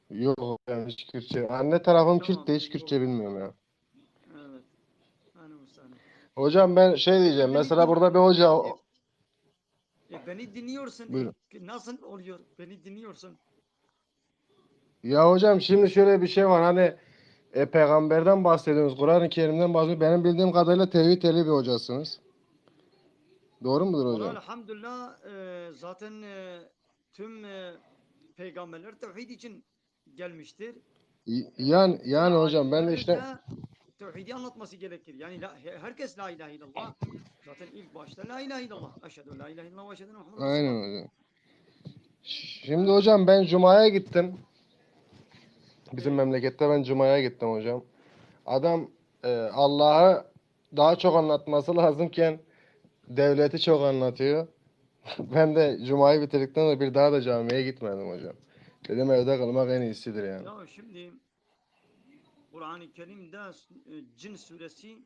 Yok hocam, hiç Kürtçe. Anne tarafım Kürt de hiç Kürtçe bilmiyorum ya. Evet. Hocam ben şey diyeceğim. Mesela burada bir hoca... E, beni dinliyorsun. Buyurun. Nasıl oluyor? Beni dinliyorsun. Ya hocam, şimdi şöyle bir şey var. Hani, e, peygamberden bahsediyorsunuz. Kur'an-ı Kerim'den bahsediyorsunuz. Benim bildiğim kadarıyla tevhid ehli bir hocasınız. Doğru mudur hocam? Vallahi elhamdülillah, e, zaten, e, tüm, e, peygamberler tevhid için gelmiştir. Y-, yani, yani hocam ben de işte Tevhidi anlatması gerekir. Yani la, he- herkes la ilahe illallah. Zaten ilk başta la ilahe illallah. Eşhedü en la ilahe illallah ve eşhedü enne Muhammeden Resulullah. Aynen hocam. Şimdi hocam ben Cuma'ya gittim. Bizim memlekette ben Cuma'ya gittim hocam. Adam e, Allah'ı daha çok anlatması lazımken devleti çok anlatıyor. Ben de Cuma'yı bitirdikten sonra bir daha da camiye gitmedim hocam. Dedim evde kılmak en iyisidir yani. Ya şimdi Kur'an-ı Kerim'de e, Cin suresi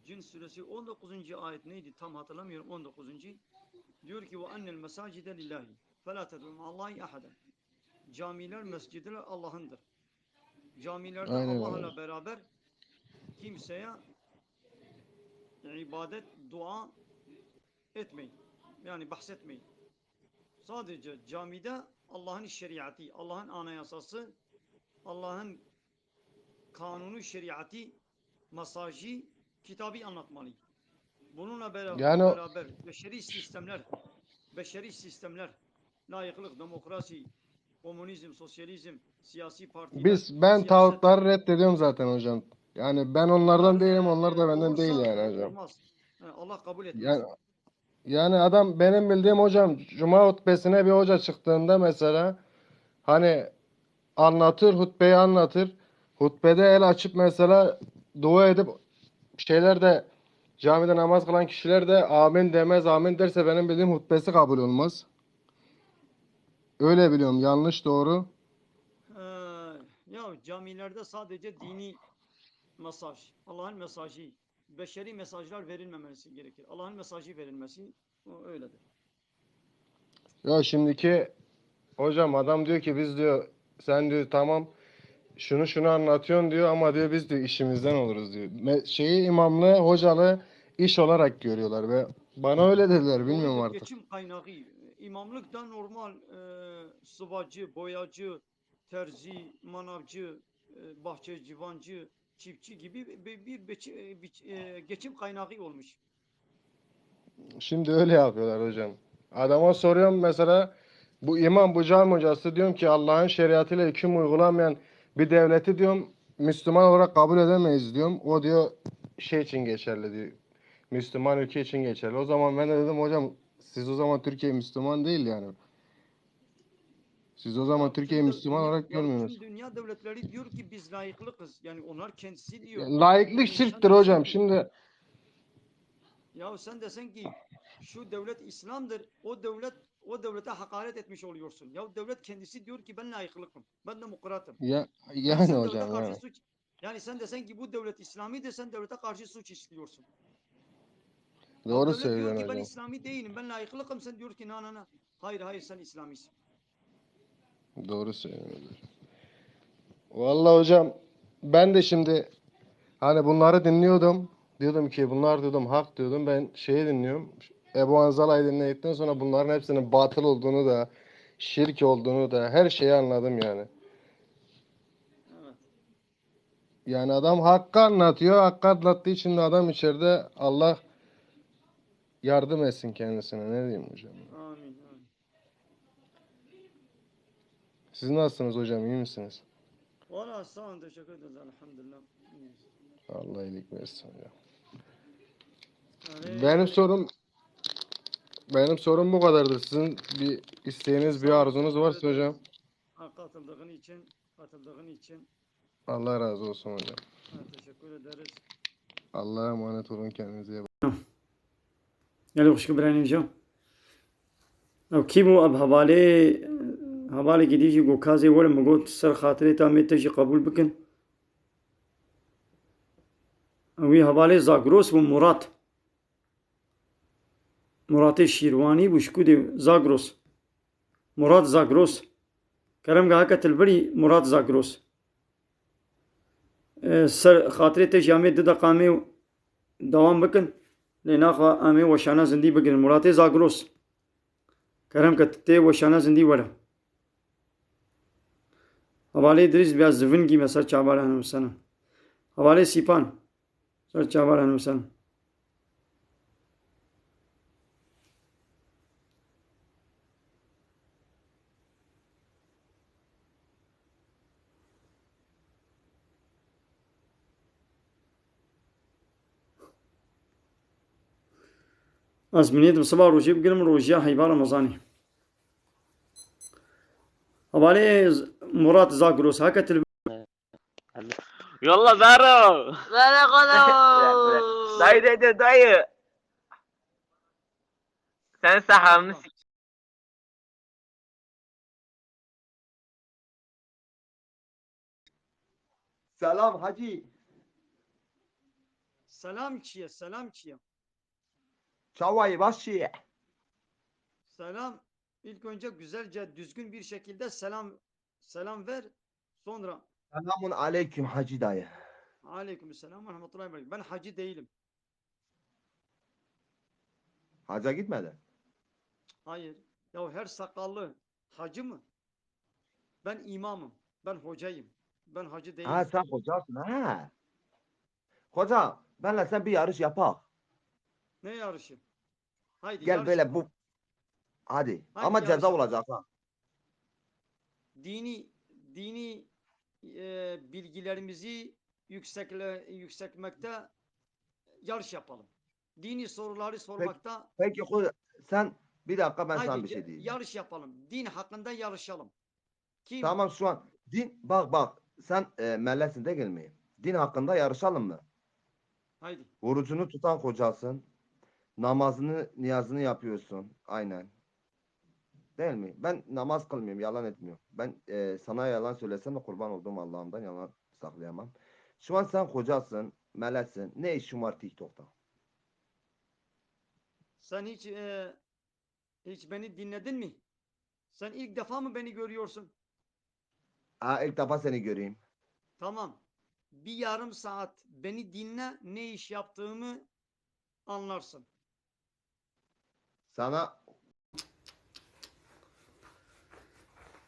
Cin suresi on dokuzuncu ayet neydi? Tam hatırlamıyorum. On dokuzuncu. Diyor ki ve annel mesacide lillahi. Fela ted'u ma'allahi ahada. Camiler, mescitler Allah'ındır. Camilerde Aynen Allah'la öyle. Beraber kimseye ibadet, dua etmeyin. Yani bahsetmeyin. Sadece camide Allah'ın şeriatı, Allah'ın anayasası, Allah'ın kanunu, şeriatı, mesajı, kitabı anlatmalı. Bununla bera- Yani o- beraber beşeri sistemler, beşeri sistemler, layıklık, demokrasi, komünizm, sosyalizm, siyasi partiler, Biz ben siyaset, tağutları reddediyorum zaten hocam. Yani ben onlardan değilim, onlar da benden değil olsa yani hocam. Olmaz. Yani Allah kabul etmez. Yani yani adam benim bildiğim hocam cuma hutbesine bir hoca çıktığında mesela hani anlatır, hutbeyi anlatır. Hutbede el açıp mesela dua edip şeyler de camide namaz kılan kişiler de amin demez. Amin derse benim bildiğim hutbesi kabul olmaz. Öyle biliyorum. Yanlış, doğru. Ee, ya camilerde sadece dini mesaj, Allah'ın mesajı, beşeri mesajlar verilmemesi gerekir. Allah'ın mesajı verilmesi, o öyledir. Ya şimdiki hocam adam diyor ki biz diyor sen diyor tamam şunu şunu anlatıyorsun diyor ama diyor biz diyor işimizden oluruz diyor. Me- şeyi imamlığı hocalığı iş olarak görüyorlar ve bana öyle dediler bilmiyorum Doğrudur, artık. Geçim kaynağı, imamlık da normal e, sıvacı, boyacı, terzi, manavcı, e, bahçecivancı, çiftçi gibi bir, bir, bir, bir, e, geçim kaynağı olmuş. Şimdi öyle yapıyorlar hocam. Adama soruyorum mesela bu imam bu cami hocası diyorum ki Allah'ın şeriatıyla hüküm uygulamayan bir devleti diyorum Müslüman olarak kabul edemeyiz diyorum. O diyor şey için geçerli diyor. Müslüman ülke için geçerli. O zaman ben de dedim hocam siz o zaman Türkiye Müslüman değil yani. Siz o zaman Türkiye'yi Müslüman olarak görmüyorsunuz. Tüm dünya devletleri diyor ki biz layıklıkız. Yani onlar kendisi diyor. Ya, laiklik şirktir hocam. Şimdi Ya sen desen ki şu devlet İslam'dır, o devlet o devlete hakaret etmiş oluyorsun. Ya devlet kendisi diyor ki ben layıklıkım, ben demokratım. Ya yani sen hocam karşı yani. Suç, yani sen desen ki bu devlet İslami'dir, sen devlete karşı suç işliyorsun. Doğru söylüyorsun hocam. Ben İslami değilim, ben layıklıkım, sen diyor ki na na na. Hayır hayır sen İslamisin. Doğru söylüyorsun. Vallahi hocam ben de şimdi hani bunları dinliyordum. Diyordum ki bunlar diyordum hak diyordum. Ben şeyi dinliyorum. Ebu Anzala'yı dinledikten sonra bunların hepsinin batıl olduğunu da şirk olduğunu da her şeyi anladım yani. Evet. Yani adam hakkı anlatıyor. Hakkı anlattığı için de adam içeride Allah yardım etsin kendisine. Ne diyeyim hocam? Amin, amin. Siz nasılsınız hocam? İyi misiniz? Valla sağ olun, teşekkür ederiz. Elhamdülillah. İyiyiz. Allah iyilik versin hocam. Yani Benim sorum benim sorum bu kadardır. Sizin bir isteğiniz, bir arzunuz varsa hocam. Ha, katıldığın için, katıldığın için Allah razı olsun hocam. Ha, teşekkür ederiz. Allah'a emanet olun, kendinize iyi bakın. Gelê xwişk birayên hêja. Ew kî bû? Ev hevalê, hevalekî dî jî got, kazê werin, min got, ser xatirê te, em ê te jî qebûl bikin. Ew wî hevalê Zagros bû, Murat. Muratê Şîrwanî bû, ji ku dê Zagros. Murat Zagros. Kerem ge heke til birî Murat Zagros. E, ser xatirê te jî em ê du deqa em ê dewam bikin. Lê naxwe em ê weşana zindî bigirin. Muratê Zagros. Kerem ke tê weşana zindî were. Hevalê Idrîs biya zivingî me ser çavara hene misena. Hevalê Sîpan. Ser çavara hene misena. Ez minêdim siba rojê bigirim, rojiya heyva Remezanê. Hevalê Z-, Murat Zagros, heke til Yallah Zaro. Merhaba. Dayı dayı dayı. Sen sahamı Selam hacı. Selam çiye, selam çiye. Çawayı başı. Selam. İlk önce güzelce, düzgün bir şekilde selam selam ver. Sonra Selamun aleyküm hacı dayı. Aleyküm selam ve rahmetullahi ve berekatuhu. Ben hacı değilim. Haca gitmedi. Hayır. Ya her sakallı hacı mı? Ben imamım. Ben hocayım. Ben hacı değilim. Ha, sen hocasın ha. Hoca, benle sen bir yarış yapak. Ne yarışı? Haydi Gel yarış böyle yapalım. Bu. Hadi. Haydi Ama yarış ceza yapalım. Olacak ha. Dini dini e, bilgilerimizi yüksekle yükseltmekte yarış yapalım. Dini soruları sormakta Peki hoca, sen bir dakika, ben haydi sana bir ya- şey diyeceğim. yarış yapalım. Din hakkında yarışalım. Kim? Tamam, şu an din, bak bak, sen e, mellesin değil mi? Din hakkında yarışalım mı? Haydi. Orucunu tutan hocasın. Namazını, niyazını yapıyorsun. Aynen. Değil mi? Ben namaz kılmıyorum, yalan etmiyorum. Ben e, sana yalan söylesem de kurban olduğum Allah'ımdan yalan saklayamam. Şu an sen hocasın, mellesin. Ne işin var TikTok'ta? Sen hiç e, hiç beni dinledin mi? Sen ilk defa mı beni görüyorsun? Ha, ilk defa seni göreyim. Tamam. Bir yarım saat beni dinle, ne iş yaptığımı anlarsın. Sana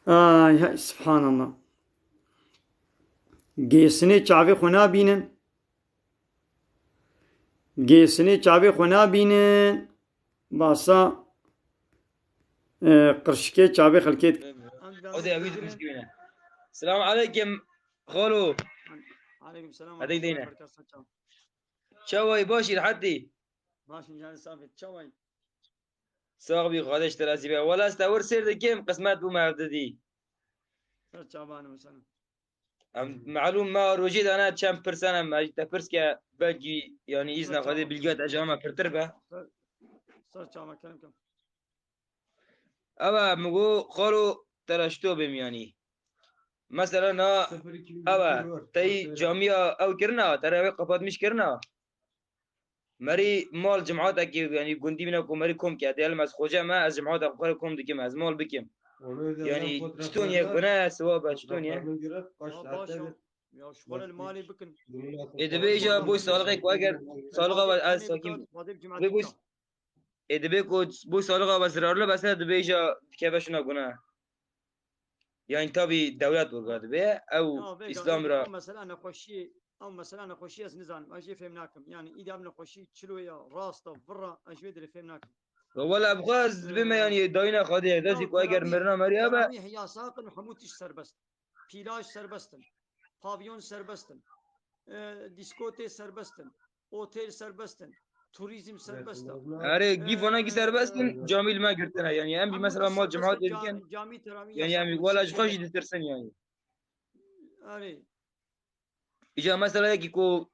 Ay, hay, subhanallah. Gêsinê çavê xwe nabînin. Gêsinê çavê xwe nabînin. Basa e, qirşikê çavê xelkê dikin. O da evi dikmiş gibi ne. Selamun aleyküm. Xalo. Aleyküm selam. Hadi gidelim. Arkadaşlar, çav. Çaway başî rehetî. Başın canı sabit. Çavay. Sax bî, Xwedê ji te razî be. Wela ez te wir sêr dikim, qismet bû me ev didî. Ser çabanım sana. Em malûm me rojê dane çend pirsan em, me te pirs ke belkî, yanî îzna Xwedê bilgiya te ji me pirtir be. Ser çaban kerem kem. Ewa, min got, xalo, te re ji to bêm yanî. Mesela na, ewa, te yî camiya ew kirina, te re wê qapatmiş kirina. Merî mal cematekî, yanî gundî bîne ku merî kom ke, dêlim ez xoce me, ez cematek xwe re kom dikim, ez mal bikim. Yanî çiton ye, gune ye, siwab e, çiton ye? Ya baş ya. Ya şu bana mali bikin. Ê dibê îja boy saliqê ku eger saliqa ve ez sakîn bim. Vê boy Ê dibê ku boy saliqa ve zirarli bese dibê îja dikeve şuna gune. Yani tabi dewlet orga dibê ew Ya vêga, İslam ê, ra. Ew mesela nexweşî, ew mesela nexweşî ez nizanim, ez jê fêm nakim. Yani îdî ev nexweşî çilo ya, rast e, vir e, ez jê dirê fêm nakim. Wela bi xwe ez dibê me yani dayîna Xwedê destî ku eger mirina meriya be. Teravîh yasak in, hemû tişt serbest. Plaj serbest in. Pavyon serbest in. E, diskotê serbest in. Otel serbest in. Turizm serbest in. Erê gîfona kî serbest in, camî li me girtine yani. Em jî mesela mal cemaat dikin. Cami teravîh Yani yasak em in. wela ji xwe jî ditirsin yani. Erê. Îca mesela yekî ku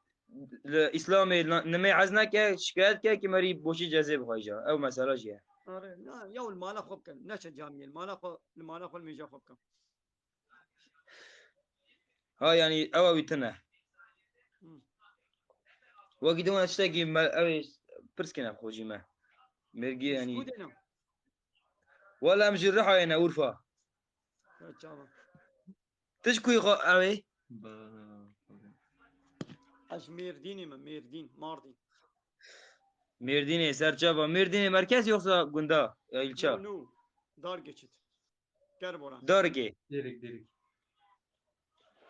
li Îslamê na- nimê ez neke, şikayet ke ki merî boşî cezê bixwe îca. Ew mesela jî ye. Erê, na, ya li mala xwe bikin. Neçe camiyê, li mala xwe, li mala xwe, li mêja xwe bikin. Ha yani ew wî tune. Hı. Wekî dima tiştekî me ew ê pirs kine xwe jî me. Mêrgî yani. Kudê ne? Wela em ji Rihayê ne Urfa. Ya çava. Tu ji ku yî xwe ew ê? Ez Mêrdînê me, Mêrdîn, Mardin. Mêrdînê, serçava. Mêrdînê merkez yoksa gunda? Ya ilçe? No, no. Dar geçit. Gerboran. Dargê. Derik derik.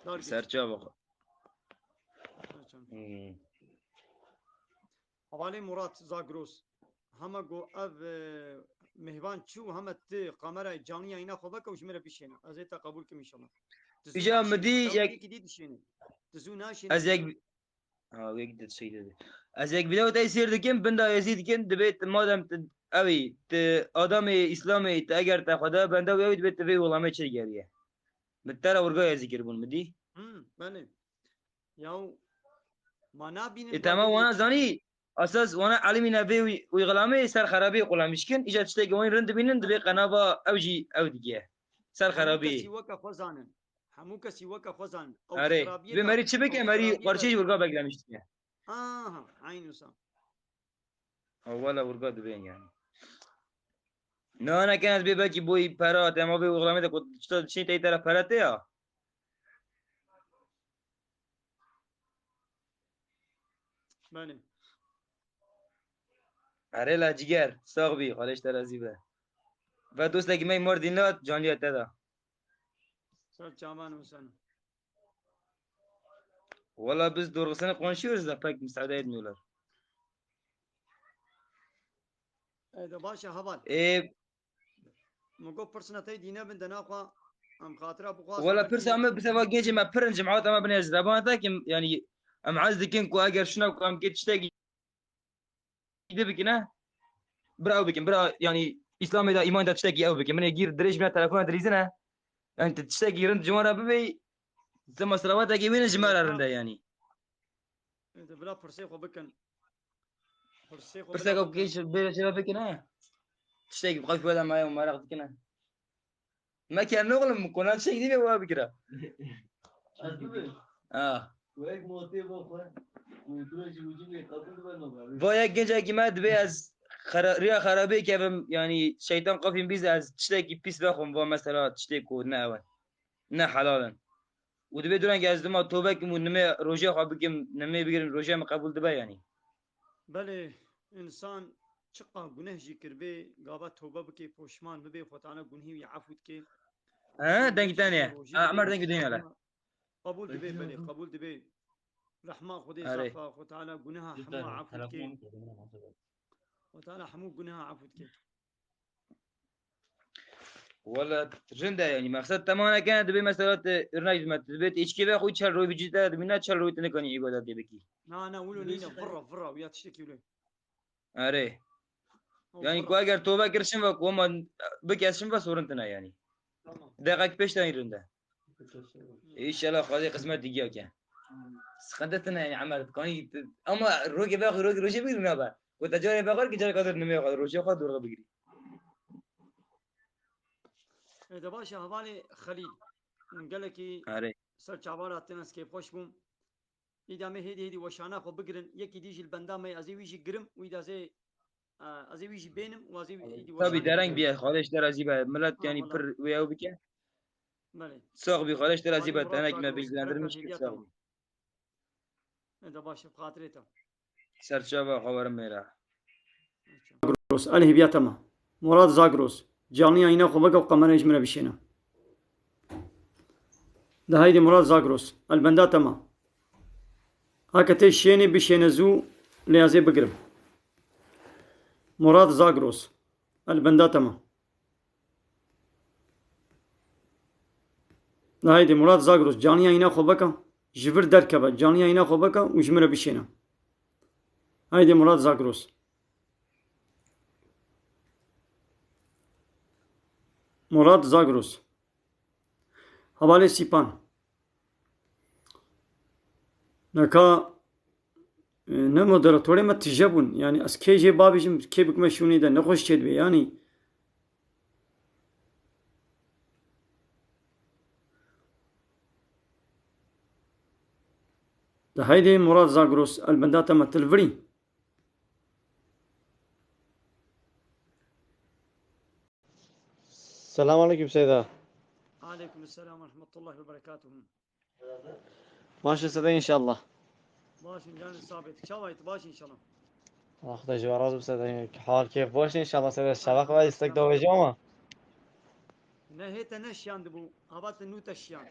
Dar geçit. Serçava. Serçava. Hmm. Hevalê Murat Zagros. Hema go ev e, mêvan çû, hema ti kamerayê canlı yayına xwe veke û ji min re bişêne. Ez ê te qebûl kim inşallah. Ti zû Îca naşênî, min dî heta yek- wekî dî dişênî. Ti zû naşênî. Ez yek Ha, wek de şey dedi. Ez yek video te seyr dikim, binda Yezîd dikin, dibê tu madem tu, ewî, tu adamê Îslamê, tu eger te Xweda benda wî, ewî dibê tu vê welamê çi digeriye. Bi te re wirga Yezîd kiribûn, mi dî? Hmm, belê. Yaw, ma nabînin E, tamam, wana zanî, esas wana elimîne vê wî, wî xilamê ser xerabê qulamîş kin, îca tiştekî wan rind dibînin, dibê qenava ew jî ew digiye. Ser Hemû xerabê. kesî weke xwe zanin. Hemû kesî weke xwe zanin. Ew Erê. xerabiyê Vê de, merî çi bike, ew merî xerabiyê de qarşî ji wirga beklemiş diye. Aha, eyn wisa. Ha, wela wirga dibên yani. Ne, ne ken ez bê belkî boyî pera, te ma vê uxlamê de ku çita çin tey te re pere tê ya. Belê. Erê la ciger, sax bî, Xwedê ji te razî be. Ve dostekî me Mardîn lat, canliya te da. Ser çavan Huseno. Wala biz doğrusunu konuşuyoruz da pek müsaade etmiyorlar. E, de baş e, heval. E, Min got pirsina te dîne bin de naxwe em xatira bixwazin. Wala pirsa me bi seba gencê me pir in, cemaat me binê ez rebana te kim, yani em ez dikin ku eger şuna ku em kê tiştekî dî bikine, bira ew bikin, bira yani Îslamê de, îman de tiştekî ew bikin. Min ê gîr dirêj bine telefona dilîzine. Yani tu tiştekî rind ji wan re bibê, tu meselevatekî wî ne ji me re rind e yani. Ê, de bila pirsê xwe bikin. Pirsê xwe Pirsek bila ew bikin. Kêş bê şeva bikin ha. Tiştekî bi xwe weda maye û meraq dikine. Me ker ne oğlum, kona tiştek dibe wa bikira. Ez dibe. Ha. Wek motê bo xwe. Kultura jî ucî qebul dibe no be. Bo yek gencekî me dibê ez xera-, riya xerabiyê kevim, yani şeytan qafîm bîz ez tiştekî pîs vexwim, va mesela tiştê ku ne ew e. Ne helal in. Û dibê durengê ez dima tobe kim û nimê rojê xwe bikim, nimê bigirim, rojê min qebûl dibe yanî. Belê, însan çiqa guneh jî kiribê, gava tobe bikê, poşman bibê, Xwe Teala gunhê wî efû dikê. He, dengî tenê. Rojê Ha, Emer dengî duyên hele. Qebûl dibê, belê, qebûl dibê. Rehma Xwedê Erê. Zafa, Xwe Teala guneha hemû efû dikê. Xwe Teala hemû guneha efû dikê. Wala rind e yani. Meqsed temane kene dibê mesela te örnek dime. Dibê te içki ve xwe çel roy vücuda dibîne çel roy te nekanî îbadetê bikî. Na, na, wilo nîne. Virra, virra. Ya tiştekî wilo. Erê. Yani ku eger tobe kir şin ve ku ama bike şin ve sorun tine yani. Tamam. Deqek pêş te rind e. Înşallah Xwedê qismet digiya ke. Sıkıntı tine yani Emer. Kanî ama roge ve roge roje bir ne be. Ku te carê vexwar ki carê kadir nimê xwe, rojê xwe dorxe bigirî. E, de baş e, hevalê Xelîl. Hûn gelekî Erê. Ser çavan hatine, ez kêfxweş bûm. Îda me hêdî hêdî weşana xwe bigirin. Yekî dî jî li benda me, ez ê wî jî girim û îda ez ê, e, ez ê wî jî bênim û ez ê wî, hêdî Tabii weşanê dereng bigirim. Bîye, Xwedê ji te razî be. Milet Ha, yani wala. Pir wê ew bike. Belê. Sax bî, Xwedê ji te razî Xwedê be. Te Murat hinek me razî olsun. Bilgilendirmiş Serkan kir, hêviya sax tamam. Bî. Ne de baş e, bi xatirê te. Serçava xwe werin mêra. Zagros, el hêviya te ma. Murad Zagros, canlı yayına xwe bike û kamerayê ji min re bişêne. De haydi Murad Zagros, el benda te ma. Heke tê şênê bişêne zû lê ez ê bigirim. Murad Zagros, el benda te ma. Haydi Murat Zagros, canlı yayına xwe bika. Ji vir derkeve, canlı yayına xwe bika û ji min re bişêne. Haydi Murat Zagros. Murat Zagros. Hevalê Sîpan. Neka, e, ne moderatorê me tije bûn. Yani ez kê jê babêjim, kê bikime şûnê de, nexweş çêdibe. Yani De haydi Murat Zagros, el benda te me til virî. Selam aleyküm Seyda. Aleyküm selam ve rahmetullahi ve berekatuhu. Baş e Seyda inşallah. Başım canım sabit. Çavayt baş inşallah. Allah da ji we razî be Seyda. Hal keyf baş inşallah Seyda. Şevak ve istek de vêjî ama. Ne hête ne şiyandibû. Hava te nû te şiyand.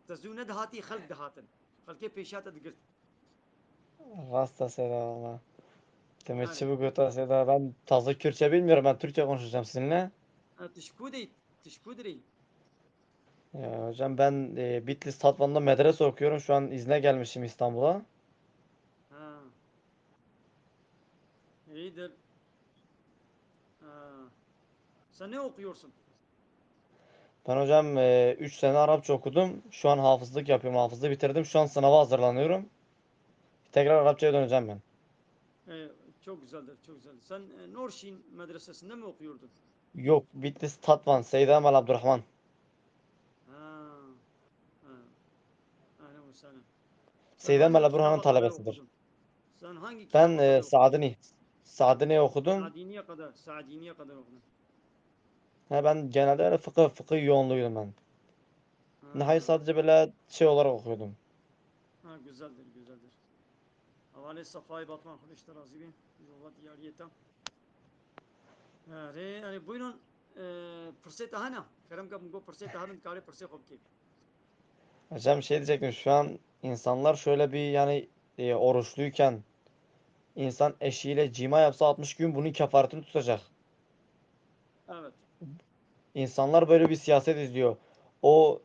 Te zû nedihatî, xelk dihatin. Xelkê pêşiya te digirt. Rast e Seyda valla. Te me çi bigota Seyda? Ben taze Kürtçe bilmiyorum. Ben Türkçe konuşacağım sizinle. Ha, tu ji ku de yî? Tu ji ku dirê yî? Ya hocam ben e, Bitlis Tatvan'da medrese okuyorum. Şu an izne gelmişim İstanbul'a. Ha, Ee, sen ne okuyorsun? Ben hocam e, üç sene Arapça okudum. Şu an hafızlık yapıyorum. Hafızlığı bitirdim. Şu an sınava hazırlanıyorum. Tekrar Arapçaya döneceğim ben. Ee, çok güzeldir, çok güzeldir. Sen e, Norşin medresesinde mi okuyordun? Yok, Bitlis Tatvan, Seyda Emel Abdurrahman. Ha, ha. Ahlen ve sahlen. Sen Seyda hangi Emel Abdurrahman'ın kitaba kadar talebesidir. okudun? Sen hangi Ben kitaba e, kadar okudun? Saadini, Saadini okudum. Saadiniye kadar, Saadiniye kadar okudun. Ha, ben genelde öyle fıkıh, fıkıh yoğunluğuydum ben. Ha. Nahayı sadece böyle şey olarak okuyordum. Ha, güzeldir, güzeldir. Havale Safayê Batman, Xwedê ji te razî be. Ji we diyariyê te. Erê, erê, buyurun. Ee, pirsê te hene? Kerem ke min got pirsê te hebin, dikarê pirsê xwe bikê. Hocam şey diyecektim, şu an insanlar şöyle bir yani e, oruçluyken insan eşiyle cima yapsa altmış gün bunun kefaretini tutacak. Evet. İnsanlar böyle bir siyaset izliyor. O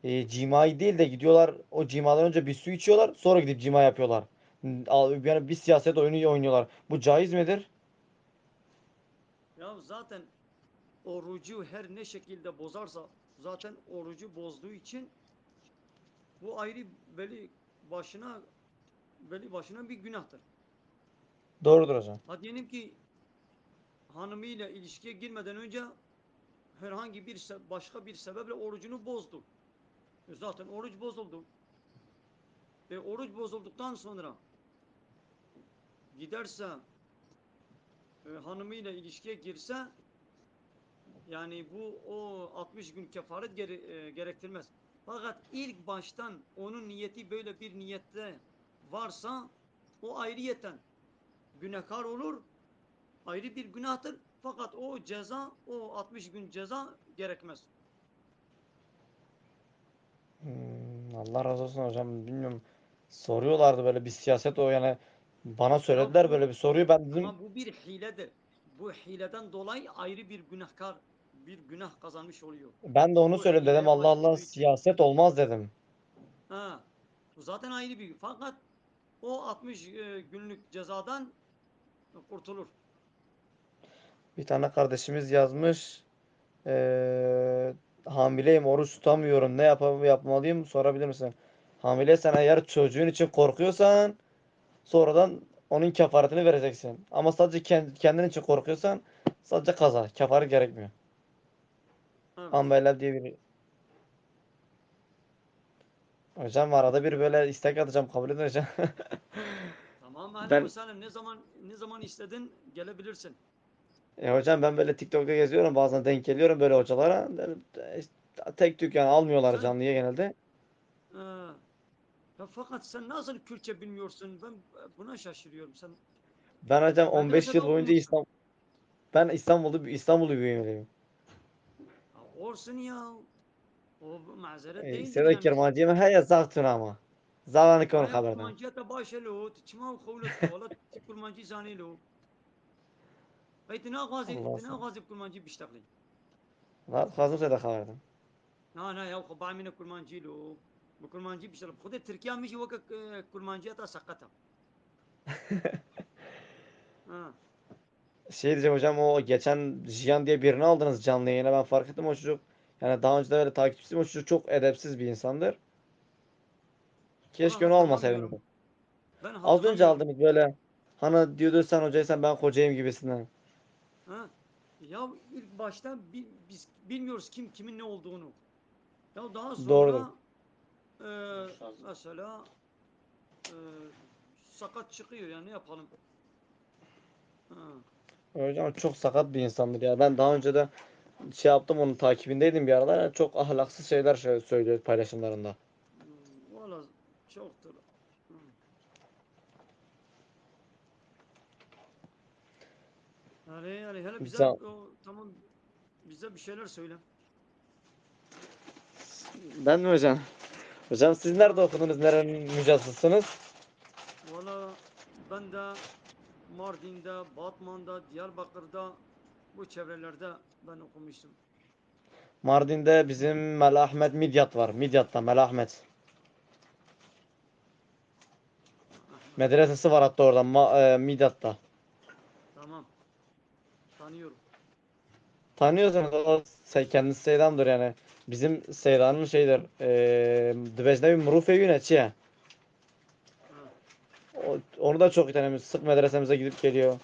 e, cimayı değil de gidiyorlar o cimadan önce bir su içiyorlar, sonra gidip cima yapıyorlar. Al- Yani bir siyaset oyunu oynuyorlar. Bu caiz midir? Ya zaten orucu her ne şekilde bozarsa zaten orucu bozduğu için bu ayrı belli başına belli başına bir günahtır. Doğrudur hocam. Ha diyelim ki hanımıyla ilişkiye girmeden önce herhangi bir se- başka bir sebeple orucunu bozdu. E, zaten oruç bozuldu. E, oruç bozulduktan sonra giderse e, hanımıyla ilişkiye girse yani bu o altmış gün kefaret gere- e, gerektirmez. Fakat ilk baştan onun niyeti böyle bir niyette varsa o ayrıyeten günahkar olur. Ayrı bir günahtır. Fakat o ceza, o altmış gün ceza gerekmez. Hmm, Allah razı olsun hocam. Bilmiyorum. Soruyorlardı böyle bir siyaset o yani. Bana söylediler bu, böyle bir soruyu. Ben dedim ama bu bir hiledir. Bu hileden dolayı ayrı bir günahkar, bir günah kazanmış oluyor. Ben de onu Bu söyledim. Dedim hile Allah Allah, başladığı için. Siyaset olmaz dedim. Ha, bu zaten ayrı bir. Fakat o altmış e, günlük cezadan kurtulur. Bir tane kardeşimiz yazmış. Eee, hamileyim, oruç tutamıyorum. Ne yap- yapmalıyım? Sorabilir misin? Hamileysen eğer çocuğun için korkuyorsan sonradan onun kefaretini vereceksin. Ama sadece kend- kendin için korkuyorsan sadece kaza. Kefaret gerekmiyor. Evet. Ama böyle diye bir Hocam arada bir böyle istek atacağım, kabul edin hocam. Tamam, ahlen ve sahlen. Ne zaman, ne zaman istedin gelebilirsin. E, hocam ben böyle TikTok'ta geziyorum, bazen denk geliyorum böyle hocalara. Dedim, e, işte, tek tük yani almıyorlar Sen- canlıya genelde. Ha. Ya fakat sen nasıl Kürtçe bilmiyorsun? Ben buna şaşırıyorum. Sen Ben hocam on beş medresede yıl boyunca okumuş- İstanbul, ben İstanbul'da İstanbul'da büyümeliyim. Ya olsun ya. O mazeret E, değildir işte de yani. Kirmancıyım, he ya zaten ama. Zaten konu Aya haberden. Kurmancîya te baş e lo, tu çima xewlo tu, wala tu Kurmancî zanî lo. Hey, tu naxwazî, Allah tu Allah. Naxwazî Kurmancî biştexlî. Var, xwazim se de xeberdim. Na, na, ya xwe bamîne Kurmancî lo. Bi Kurmancî biştexlî. Xwedê Tirkiya min jî weke, e, Kurmancîya te seqet e. Ha. Şey diyeceğim hocam, o geçen Jiyan diye birini aldınız canlı yayına, ben fark ettim o çocuk. Yani daha önce de öyle takipçisiyim, o çocuk çok edepsiz bir insandır. Keşke onu almasaydınız. Ben hatırlamıyorum. Ben hatırlamıyorum. Az önce aldınız böyle. Hani diyordu sen hocaysan ben hocayım gibisinden. Ha? Ya ilk başta bi- biz bilmiyoruz kim kimin ne olduğunu. Ya daha sonra Doğrudur. e, mesela e, sakat çıkıyor yani ne yapalım? Ha. Hocam çok sakat bir insandır ya. Ben daha önce de şey yaptım, onun takibindeydim bir aralar. Yani çok ahlaksız şeyler şey söylüyor paylaşımlarında. Hmm, valla çoktur. Hmm. Yani, yani hele bize Can- o, tamam, bize bir şeyler söyle. Ben mi hocam? Hocam siz nerede okudunuz? Nerenin mücasısınız? Valla ben de Mardin'de, Batman'da, Diyarbakır'da bu çevrelerde ben okumuştum. Mardin'de bizim Mela Ahmet Midyat var. Midyat'ta Mela Ahmet. Medresesi var hatta orada Ma- e, Midyat'ta. Tamam. Tanıyorum. Tanıyorsunuz, o se- kendisi Seydan'dır yani. Bizim Seydan'ın şeydir. E, Dibec'de bir Murufevi ne çiye? Ha, O- onu da çok tanıyoruz. Sık medresemize gidip geliyor.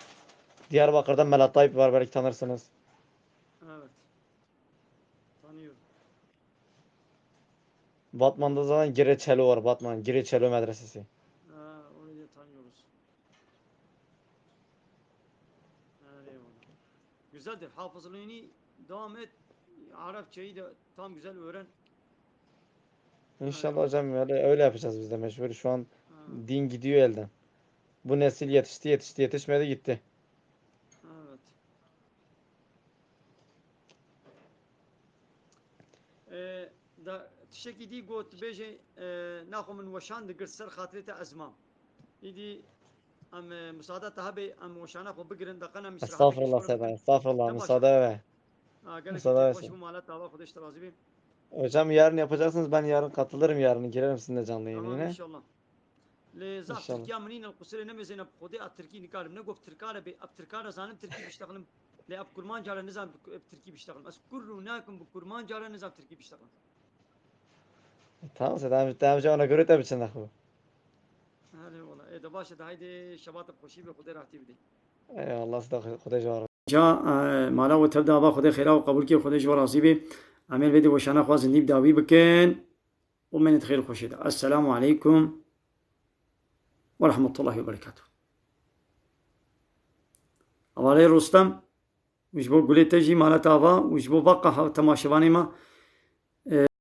Diyarbakır'da Mela Tayyip var, belki tanırsınız. evet. Tanıyorum. Batman'da zaten Gire Çelo var. Batman Gire Çelo Medresesi. Ha, orayı da tanıyoruz. Ha, eyvallah. Güzeldir. Hafızlığını devam et. Arapçayı da tam güzel öğren. İnşallah hocam, öyle, öyle yapacağız biz de mecbur. Şu an Ha, din gidiyor elden. Bu nesil yetişti, yetişti, yetişmedi, gitti. evet. E, da tiştekî dî got, bêje, e, naxwe min weşan digir ser xatirê te ez mam. Îdî em, e, musada te hebe em weşana xwe bigirin, deqena em îstirahat bikin, Estağfurullah şûr Seyda, bikin. estağfurullah. Te baş. Müsaade ver. Ha, gelek Müsaade te ver xweş Seyda. Bû, mala te ava, Xwedê ji te razî bê. Hocam yarın yapacaksınız, ben yarın katılırım, yarın girerim sizinle canlı yayına Tamam yine. İnşallah. Lê zaf İnşallah. Tirkiya min îne, qusirê nemêzêne bi Xwedê, a Tirkî nikarim. Ne got Tirka re bê, ev Tirka re zanim Tirkî biştexlim. Lê ev Kurmanca re nizam bi Tirkî biştexlim. Ez kur rû nakim bi Kurmanca re nizam Tirkî biştexlim. Tamam Seyda, tamam, tamam, ona göre tabii içinde bu. Hele wala. Ê de baş e, de haydê şebat bi xweşî be, Xwedê rahatî bidê. Eyvallah Seyda, Xwedê ji we razî. Ca, e, mala we tev de ava, Xwedê xêra we qebûl kê, Xwedê ji we razî bê. Em ê vê dê weşana xwe zindî bi dawî bikin. Û menê di xêr xweşê de. Esselamu aleykum ve rahmetullahi ve berekatuhu. Hevalê Rustem, û ji bo gulê te jî mala te ava û ji bo vaqa temaşevanê me,